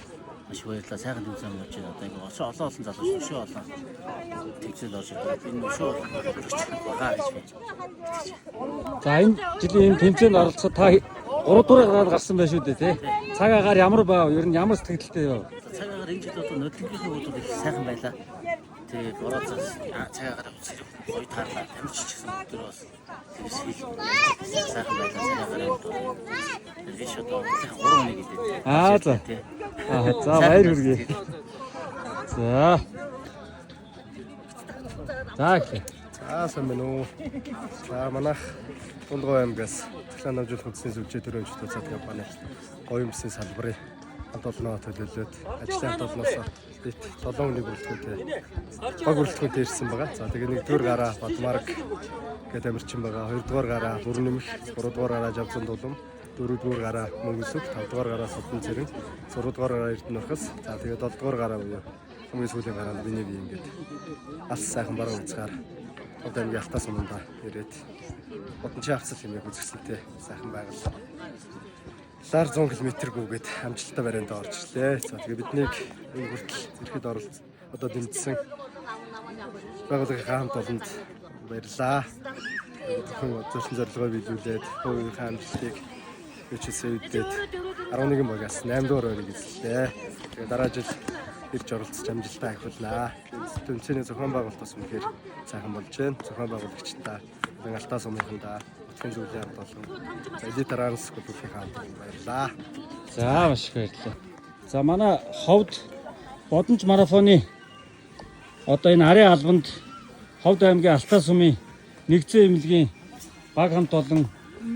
маш их баярлалаа. Сайхан тэмцээн болж байна. Одоо ингээд олон олон залуус өшөө олон тэмцээнд орж ирдэг. Энэ өшөө өргөч байгаа гэж би итгэж байна. За, энэ жилийн энэ тэмцээнд оролцоход та 3 дугаар гараад гарсан байх шүү дээ, тий? Цаг агаар ямар байв? Ер нь ямар сэтгэлтэй байв? Цаг агаар энэ жил одоо нөлөнгийнхөө хүүд их сайхан байлаа. Тэгээ борооцоос цаг агаар зэрэг гоё таарлаа. Тамирч ч гэсэн өдөр бас тэгс хэл сайхан байлаа. Цаг агаар тэр биш одоо 3 хүнийг гэдэг. Аа, за. Аа, за, баяр хүргэе. За. За, эхлэе. За, сайн байна уу. За, манайх Дундгой аймгаас Цахилгаан намжуулах үндэсний сүлжээ төрийн өмчт цаад компани говийн бүсийн салбарын хамт олноо төлөөлөөд ажлын хамт олноос нийт 7 хүний бүрэлдэхүүнтэй баг бүрэлдэхүүнтэй ирсэн байгаа. За, тэгээ нэгдүгээр гараа Бадмарг гэдэг амирчин байгаа. Хоёрдугаар гараа Бүрэн нэмэх, гуравдугаар гараа Жавзан дулам, дөрөвдүгээр гараа Мөнгөсөг, тавдугаар гараа Судан цэрэн, зургадугаар гараа Эрдэнэ Орхос. За, тэгээ долдугаар гараа буюу хамгийн сүүлийн гараа нь миний бие ингээд алс сайхан баруун хязгаар одоо аймгийн Алтай суманда ирээд Бодончийн хавцал хэмээх үзэсгэлэнтэй сайхан байгаль. Лар 100 км гүгээд амжилттай барианд орж ирлээ. За, тэгээ биднийг энэ хүртэл ирэхэд оролц одоо дэмжсэн байгууллагын хамт олонд баярлалаа. Зөвхөн зорьсон зорилгоо биелүүлээд хувийнхаа амжилтыг хүчээсээ үдээд 11 багаас 8 дугаар байрыг эзэллээ. Тэгээ дараа жил ирж оролцож амжилттай ахиулнаа. Тэмцээний зохион байгуулалт бас үнэхээр сайхан болж байна. Зохион байгуулагчдаа, Алтай сумынхандаа, нутгийн зөвлөлийн хамт олон, за Элит Ранс клубын хамт олон баярлалаа. За, маш их баярлалаа. За, манай Ховд Бодомч марафоны одоо энэ арын албанд Ховд аймгийн Алтай сумын нэгдсэн эмнэлгийн баг хамт олон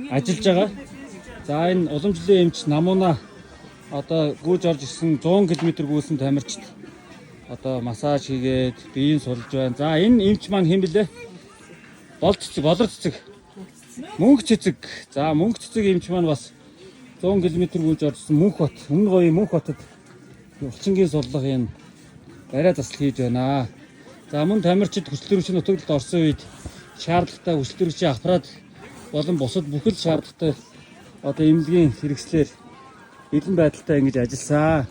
ажиллаж байгаа. За, энэ уламжлалын эмч Намууна одоо гүйж орж ирсэн 100 км гүйсэн тамирчид одоо массаж хийгээд биеийн сулж байна. За, энэ эмч маань хэн бэлээ? Бол цэцэг, болор цэцэг. Мөнх цэцэг. За, мөнх цэцэг эмч маань бас 100 км гүйж орж ирсэн Мөнх бот, Өмнө говийн Мөнх хотод булчингийн суллах юм бариа засал хийж байна. За, мөн тамирчид хүчил төрөгчийн нутаглалд орсон үед шаардлагатай хүчил төрөгчийн аппарат болон бусад бүхэл шаардлагатай одоо эмнэлгийн хэрэгслээр бэлэн байдалтай ингэж ажилласан.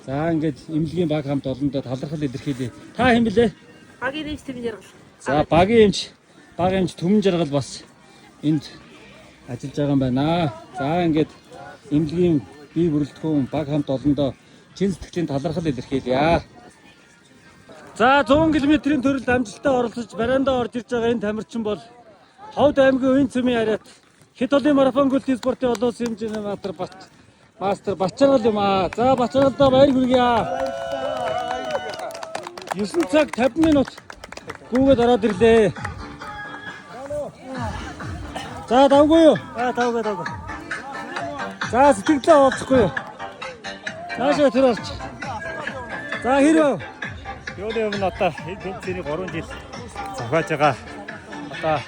За, ингээд эмнэлгийн баг хамт олондоо талархал илэрхийлье. Та хэн бэлээ? Багийн эмч Түмэн жаргал. За, багийн эмч Түмэн жаргал бас энд ажиллаж байгаа юм байна. За, ингээд эмнэлгийн бие бүрэлдэхүүн баг хамт олондоо чин сэтгэлийн талархал илэрхийлье. За, 100 км-ийн төрөлд амжилттай оролцож бариандаа орж ирж байгаа энэ тамирчин бол Ховд аймгийн уян цөмийн хариат хэд олон марафон гүйлтийн спортын олон улсын хэмжээний мастер Бат мастер Бачаргал юм аа. За, Бачаргалдаа баяр хүргье. 9 цаг 50 минут гүгээд ороод ирлээ. За, давгүй юу? Аа, давгүй, давгүй. За, сэтгэлдээ уулзахгүй юу? Наашаа тэр орч. За, хэр вэ? Юуны өмнө одоо энэ тэмцээний 3 жил зохиож байгаа одоо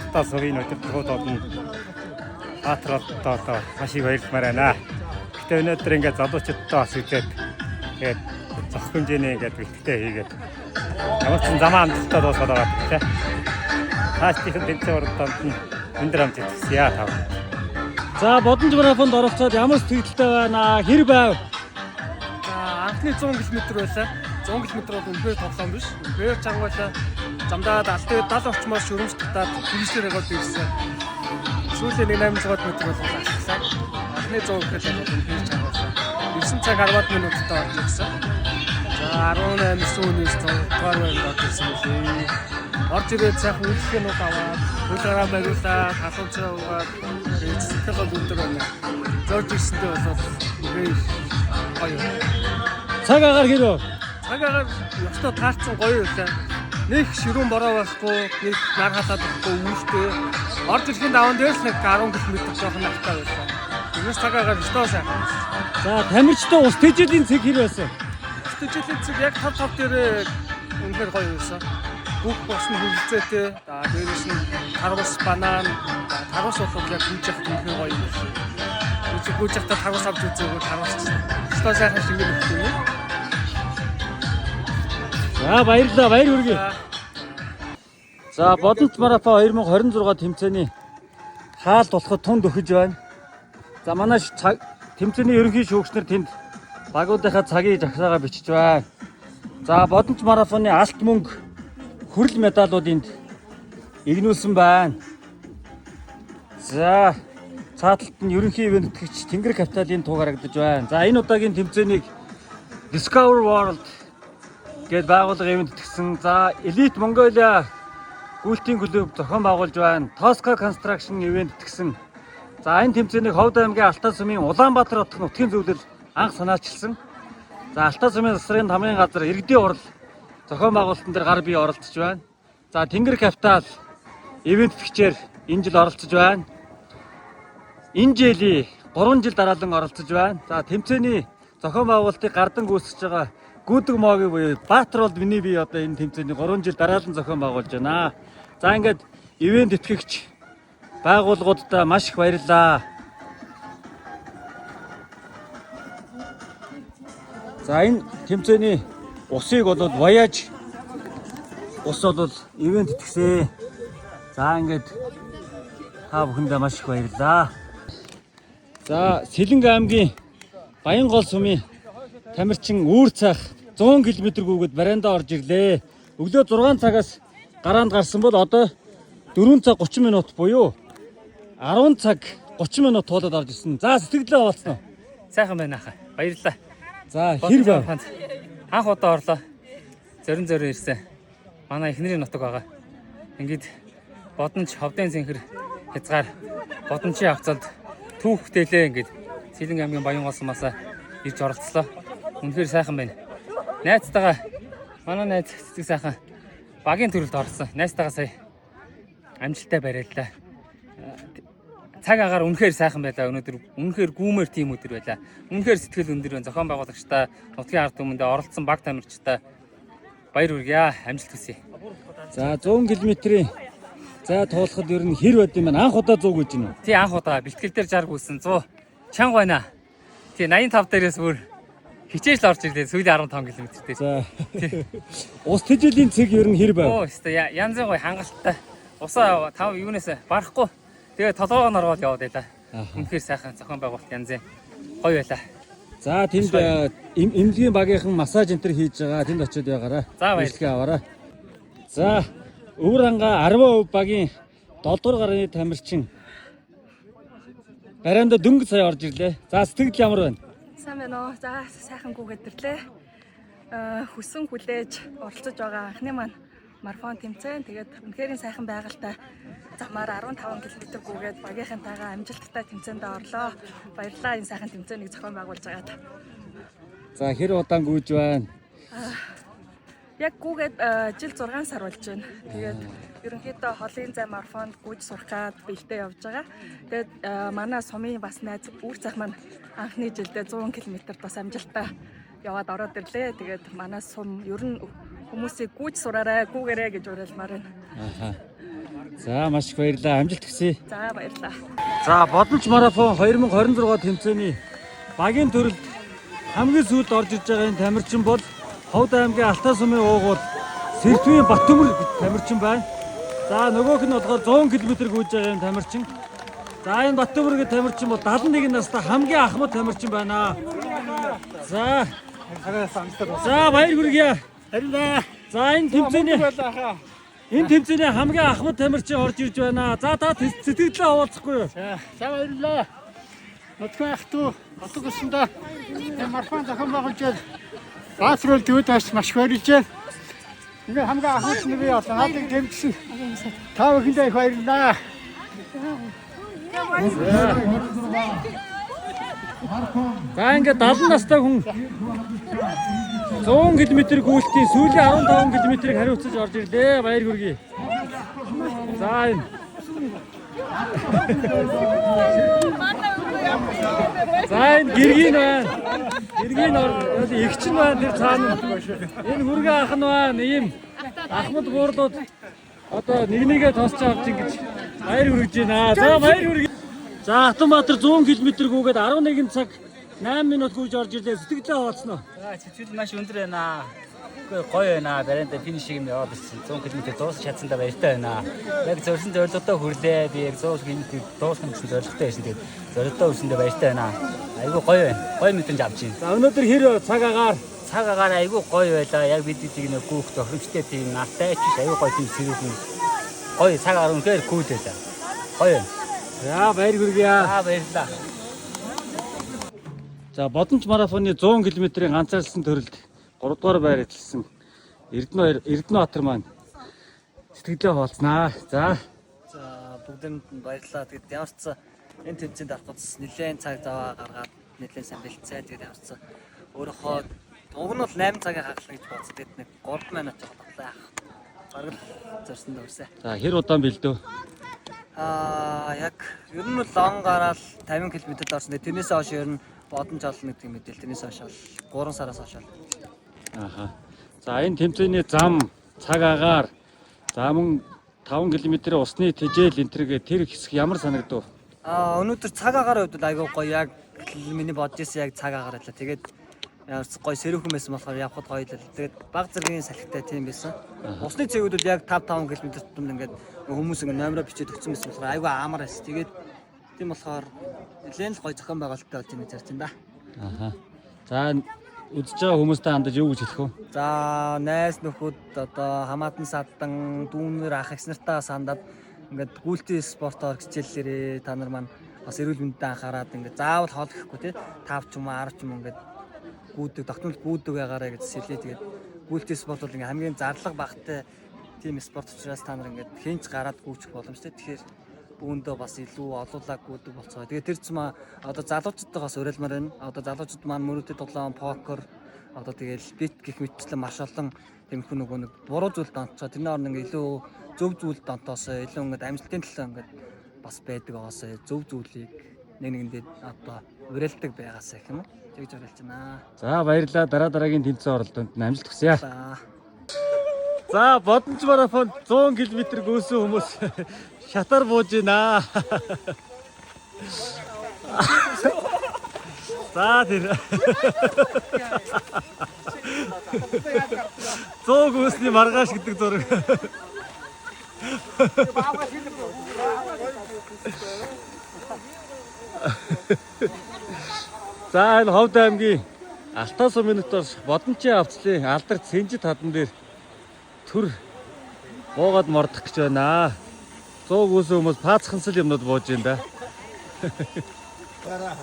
одоо сувгийн удирдлагууд болно. Баатар одоо маш их баярлмаар байна. Гэтэ өнөөдөр ингээд залуучуудтай бас үзээд тэгээд зохих хэмжээний ингээд бэлтгэлээ хийгээд ямар ч замаа амжилттай дуусгаад байгаа тийм. Цаашдын тэмцээн уралдаанд нь өндөр амжилт хүсье тав. За, Бодомж марафонд оролцоод ямар сэтгэлтэй байна? Хэр байв? За, анхны 100 км байлаа. 100 км бол үнэхээр тоглоом биш. Үнэхээр чанга байлаа. Замдаа 70 70 орчмоор шүрмж татаад хэрэгслэр яваад ирсэн. Сүүлийн нэг 800 м бол алхлаа. Анхны 100 км бол үнэхээр чанга байлаа. 9 цаг 10 минутад орж ирсэн. За, 18 9 6 дугаар байранд орж ирсэн мөлий. Орж ирээд сайхан үйлчлэгээнүүд аваад, хөл гараа бариулаад, халуун цай уугаад тэгээд сэтгэл бол өндөр байна. Зорж ирсэндээ бол үнэхээр гоё. Цаг агаар хэр вэ? Цаг агаар ёстой таарсан гоё байлаа. Нэг ширүүн бороо байхгүй, нэг нар халаад байхгүй үүртэй. Орж ирэхин даван дээр л нэг 10 км жоохон нартай байлаа. Тэрнээс цаг агаар ёстой сайхан. За, тамирчтай ус тэжээлийн цэг хэр байсан? Ус тэжээлийн цэг яг 5 5 дээр үнэхээр гоё байсан. Бүх бос нь хөлзөөтэй. За, дээрээс нь тарвас, банан, тарвас бол яг гүйж явах үнэхээр гоё юм байна. Гүйж явахдаа тарвас авч үзээгүй тарвас. Ёстой сайхан шингэн өгдөг юм. За, баярлалаа, баяр хүргэе. За, Бодонч марафон 2026 тэмцээний хаалт болоход тунд өгөж байна. За, манай тэмцээний ерөнхий шүүгч нар тэнд багуудынхаа цагийг жагсаагаа бичиж байна. За, Бодонч марафоны алт мөнгө хүрэл медалууд энд игнүүлсэн байна. За, цааталт нь ерөнхий ивээн тэтгэгч Тэнгэр капиталын туг харагдаж байна. За, энэ удаагийн тэмцээнийг Discover World гээд байгууллага ивээн тэтгэсэн. За, Elite Mongolia гүйлтийн клуб зохион байгуулж байна. Tosca Construction ивээн тэтгэсэн. За, энэ тэмцээнийг Ховд аймгийн Алтай сумын Улаанбаатар хотын нутгийн зөвлөл анх санаачилсан. За, Алтай сумын засгийн тамгын газар иргэдийн хурал зохион байгуулалтын дээр гар бие оролцож байна. За, Тэнгэр капитал ивээн тэтгэгчээр энэ жил оролцож байна. Энэ жилийн 3 жил дараалан оролцож байна. За, тэмцээний зохион байгуулалтыг гардан гүйцэтгэж байгаа Гүдэг Могийн буюу Баатар бол миний бие одоо энэ тэмцээний 3 жил дараалан зохион байгуулж байна. За, ингээд ивээн тэтгэгч байгууллагуудаа маш их баярлалаа. За, энэ тэмцээний усыг бол Voyage ус бол ивээн тэтгэсэн. За, ингээд та бүхэндээ маш их баярлалаа. За, Сэлэнг аймгийн Баянгол сумын тамирчин үүр цаах 100 км гүгэд бариандаа орж ирлээ. Өглөө 6 цагаас гараанд гарсан бол одоо 4 цаг 30 минут буюу 10 цаг 30 минут туулаад орж ирсэн. За, сэтгэлдээ хаваалцсан уу? Сайхан байна хаа. Баярлалаа. За, хэр байв? Анх удаа орлоо. Зорин зорин ирсэн. Манай эхнэрийн нутаг байгаа. Ингээд Бодонч ховдын цэнхэр хязгаар Бодончийн авцалд түүх бүтээлээ ингээд Сэлэнг аймгийн Баянгол сумаас ирж оролцлоо. Үнэхээр сайхан байна. Найзтайгаа манай найз цэцэг сайхан багийн төрөлд орсон. Найзтайгаа сая амжилттай бариаллаа. Цаг агаар үнэхээр сайхан байлаа. Өнөөдөр үнэхээр гүүмээр тийм өдөр байлаа. Үнэхээр сэтгэл өндөр байна. Зохион байгуулагчтай, нутгийн ард түмэндээ оролцсон баг тамирчтай баяр хүргье. Амжилт хүсье. За, 100 км-ийн зай туулахад ер нь хэр байд юм бэ? Анх удаа 100 гэж байна уу? Тий, анх удаа бэлтгэл дээр 60 гүйсэн. 100 чанга байна. Тий, 85 дээрээс бүр хичээж л орж ирлээ. Сүүлийн 15 км дээр. За. Ус тэжээлийн цэг ер нь хэр байв? Оо, өстой янзын гоё хангалттай. Усаа 5 юунаас барахгүй. Тэгээ толгоогоо норгоод яваад байлаа. Үнэхээр сайхан зохион байгуулалт янзын гоё байлаа. За, тэнд эмнэлгийн багийнхан массаж энэ төр хийж байгаа. Тэнд очиод байгаарай. За, баярлалаа. Үйлчлэгээ аваарай. За, Өвөр ангаа 10% багийн 7 дугаар гарны тамирчин барианда дөнгөж сая орж ирлээ. За, сэтгэл ямар байна? Сайн байна уу? За, сайхан гүгээд ирлээ. Хүсэн хүлээж оролцож байгаа анхны маань марафон тэмцээн. Тэгээд үнэхээр сайхан байгальтай замаар 15 км гүгээд багийнхантайгаа амжилттай тэмцээндээ орлоо. Баярлалаа энэ сайхан тэмцээнийг зохион байгуулж байгаад. За, хэр удаан гүйж байна? Яг гүгээд жил 6 сар болж байна. Тэгээд ерөнхийдөө холын зай марафонд гүйж сурах гад бэлдээ явж байгаа. Тэгээд манай сумын бас найз үүр цах маань анхны жилдээ 100 км-т бас амжилттай яваад ороод ирлээ. Тэгээд манай сум ер нь хүмүүсийг гүйж сураарай, гүүгээрэй гэж уриалмаар байна. Аха. За, маш их баярлалаа. Амжилт хүсье. За, баярлалаа. За, Бодонч марафон 2026 тэмцээний багийн төрөлд хамгийн сүүлд орж ирж байгаа энэ тамирчин бол Ховд аймгийн Алтай сумын уугуул Сэртвийн Батөмөр тамирчин байна. За, нөгөөх нь болохоор 100 км гүйж байгаа юм тамирчин. За, энэ Батөмөр гэх тамирчин бол 71 настай хамгийн ахмад тамирчин байна. За, за, баяр хүргье. Баярлалаа. За, энэ тэмцээний хамгийн ахмад тамирчин орж ирж байна. За, та сэтгэлдээ хаваалцахгүй юу? За, баярлалаа. Нутгийн ах トゥ хотог өсөндөө марафон зохион байгуулж Баатрол дүүд бас маш их баярлж байна. Ингээ хамгийн ахмад нь би болсон. Наадыг дэмжсэн. Та бүхэндээ их баярлалаа. За ингээд 70 настай хүн 100 км гүйлтийн сүүлийн 15 км-ийг хариуцаж орж ирлээ. Баяр хүргэе. За энэ. За энэ гэргийн байна. Гэргийн эгч нь байна тэр цаана. Энэ хүргэн ах нь байна. Ийм ахмад буурлууд одоо нэг нэгээ тосч авч ингэж баяр хүргэж байна. За баяр хүргэе. За Атанбаатар 100 км гүгээд 11 цаг 8 минут гүйж орж ирлээ. Сэтгэлдээ хаваалцсан уу? За сэтгэл маш өндөр байна. Үгүй гоё байна. Барайнда финиш юм яваад ирсэн. 100 км дуусах чадсандаа баяртай байна. Яг зорьсон зорилгодоо хүрлээ. Би яг 100 км дуусгах гэсэн зорилготой байсан. Тэгээд зорилгодоо хүрсэндээ баяртай байна. Айгүй гоё байна. Гоё мэдрэмж авч байна. За өнөөдөр хэр цаг агаар? Цаг агаар айгүй гоё байлаа. Яг бид эдийг нэг гүүх тохиромжтой тийм нартай ч биш айгүй гоё тийм сэрүүхэн. Гоё цаг агаар үнэхээр кул байлаа. Гоё байна. За баяр хүргэе. За баярлалаа. За Бодонч марафоны 100 км-ийн ганцаардсан төрөлд 3 дугаар байр эзэлсэн Эрдэнэбаатар маань сэтгэлдээ хуваалцнаа. За. За бүгдэнд нь баярлалаа. Тэгээд ямар ч энэ тэмцээнд орох гэж нэлээд цаг зав гаргаад нэлээд сайн бэлтцээ. Тэгээд ямар ч өөрөөхөө уг нь бол 8 цагийн хагална гэж бодсон. Тэгээд нэг 3 минут жоо тоглоо. Бараг л зорьсон дөрсөө. За хэр удаан бэлдэв? Яг ер нь бол лон гараал 50 км-д орсон. Тэгээд тэрнээс хойш ер нь бодон жолно гэдэг мэдээлэл тэрнээс хойш бол 3 сараас хойш бол. Аха. За энэ тэмцээний зам, цаг агаар, за мөн 5 км-ийн усны тэжээл энтергээ тэр хэсэг ямар санагдав? Өнөөдөр цаг агаарын хувьд айгүй гоё. Яг миний бодож ирсэн яг цаг агаар байлаа. Тэгээд ямар ч гоё сэрүүхэн байсан болохоор явхад гоё л. Тэгээд баг зэргийн салхитай тийм байсан. Усны цэгүүд бол яг 5 5 км тутамд ингээд хүмүүс ингээд номероо бичээд өгсөн байсан болохоор айгүй амар байсан. Тэгээд тийм болохоор нэлээд л гоё зохион байгуулалттай болж байна гэж ярьж байна да. Аха. За үзэж байгаа хүмүүстэй хандаж юу гэж хэлэх вэ? За найз нөхөд одоо хамаатан садан дүүнер ах эгч нартаа сандаад ингээд гүйлтийн спортоор хичээллээрээ та нар маань бас эрүүл мэндэд анхаарад ингээд заавал хоол гэхгүй тий 5 ч юм уу 10 ч юм уу ингээд гүйдэг тогтмол гүйдэг байгаарэ гэж сэлээ. Тэгээд гүйлтийн спорт бол ингээд хамгийн зарлага багтай тийм спорт учраас та нар ингээд хинч гараад гүйчих боломжтой. Тэгэхээр бүүндээ бас илүү олуулаа гүйдэг болцгоо. Тэгээд тэр зам одоо залуучуудаа бас уриалмаар байна. Одоо залуучууд маань мөрөөдөд тоглоом, покер одоо тэгэл бит гих мэтчлэн маш олон тэмхүү нөгөө нэг буруу зүйлд онцоо. Тэрний оронд ингээд илүү зөв зүйлд онтоосоо илүү ингээд амжилтын төлөө ингээд бас байдаг байгаасаа зөв зүйлийг нэг нэгэндээ одоо уриалдаг байгаасаа гэх юм уу. Тэгж уриалж байна. За баярлалаа. Дараа дараагийн тэмцээн оролдонд амжилт хүсье. За Бодонч марафонд 100 км гүйсэн хүмүүс шатар бууж байна. За тэр 100 гүйсний маргааш гэдэг зураг. За энэ Ховд аймгийн Алтан сумын нутгаас Бодончийн авцлын алдарт Сэнжид хадан дээр төр буугаад мордох гэж байна. 100 гүйсэн хүмүүс паацхансал юмнууд бууж байна да.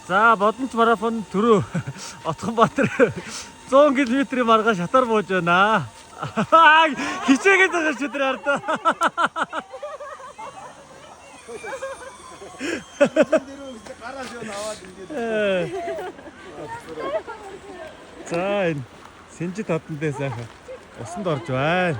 За Бодонч марафон түрүү Отгонбаатар 100 км-ийн маргааш шатар бууж байна. Хичээгээд байгаа шүү дээ ардаа. За энэ Сэнжид хадан дээр сайхан усанд орж байна.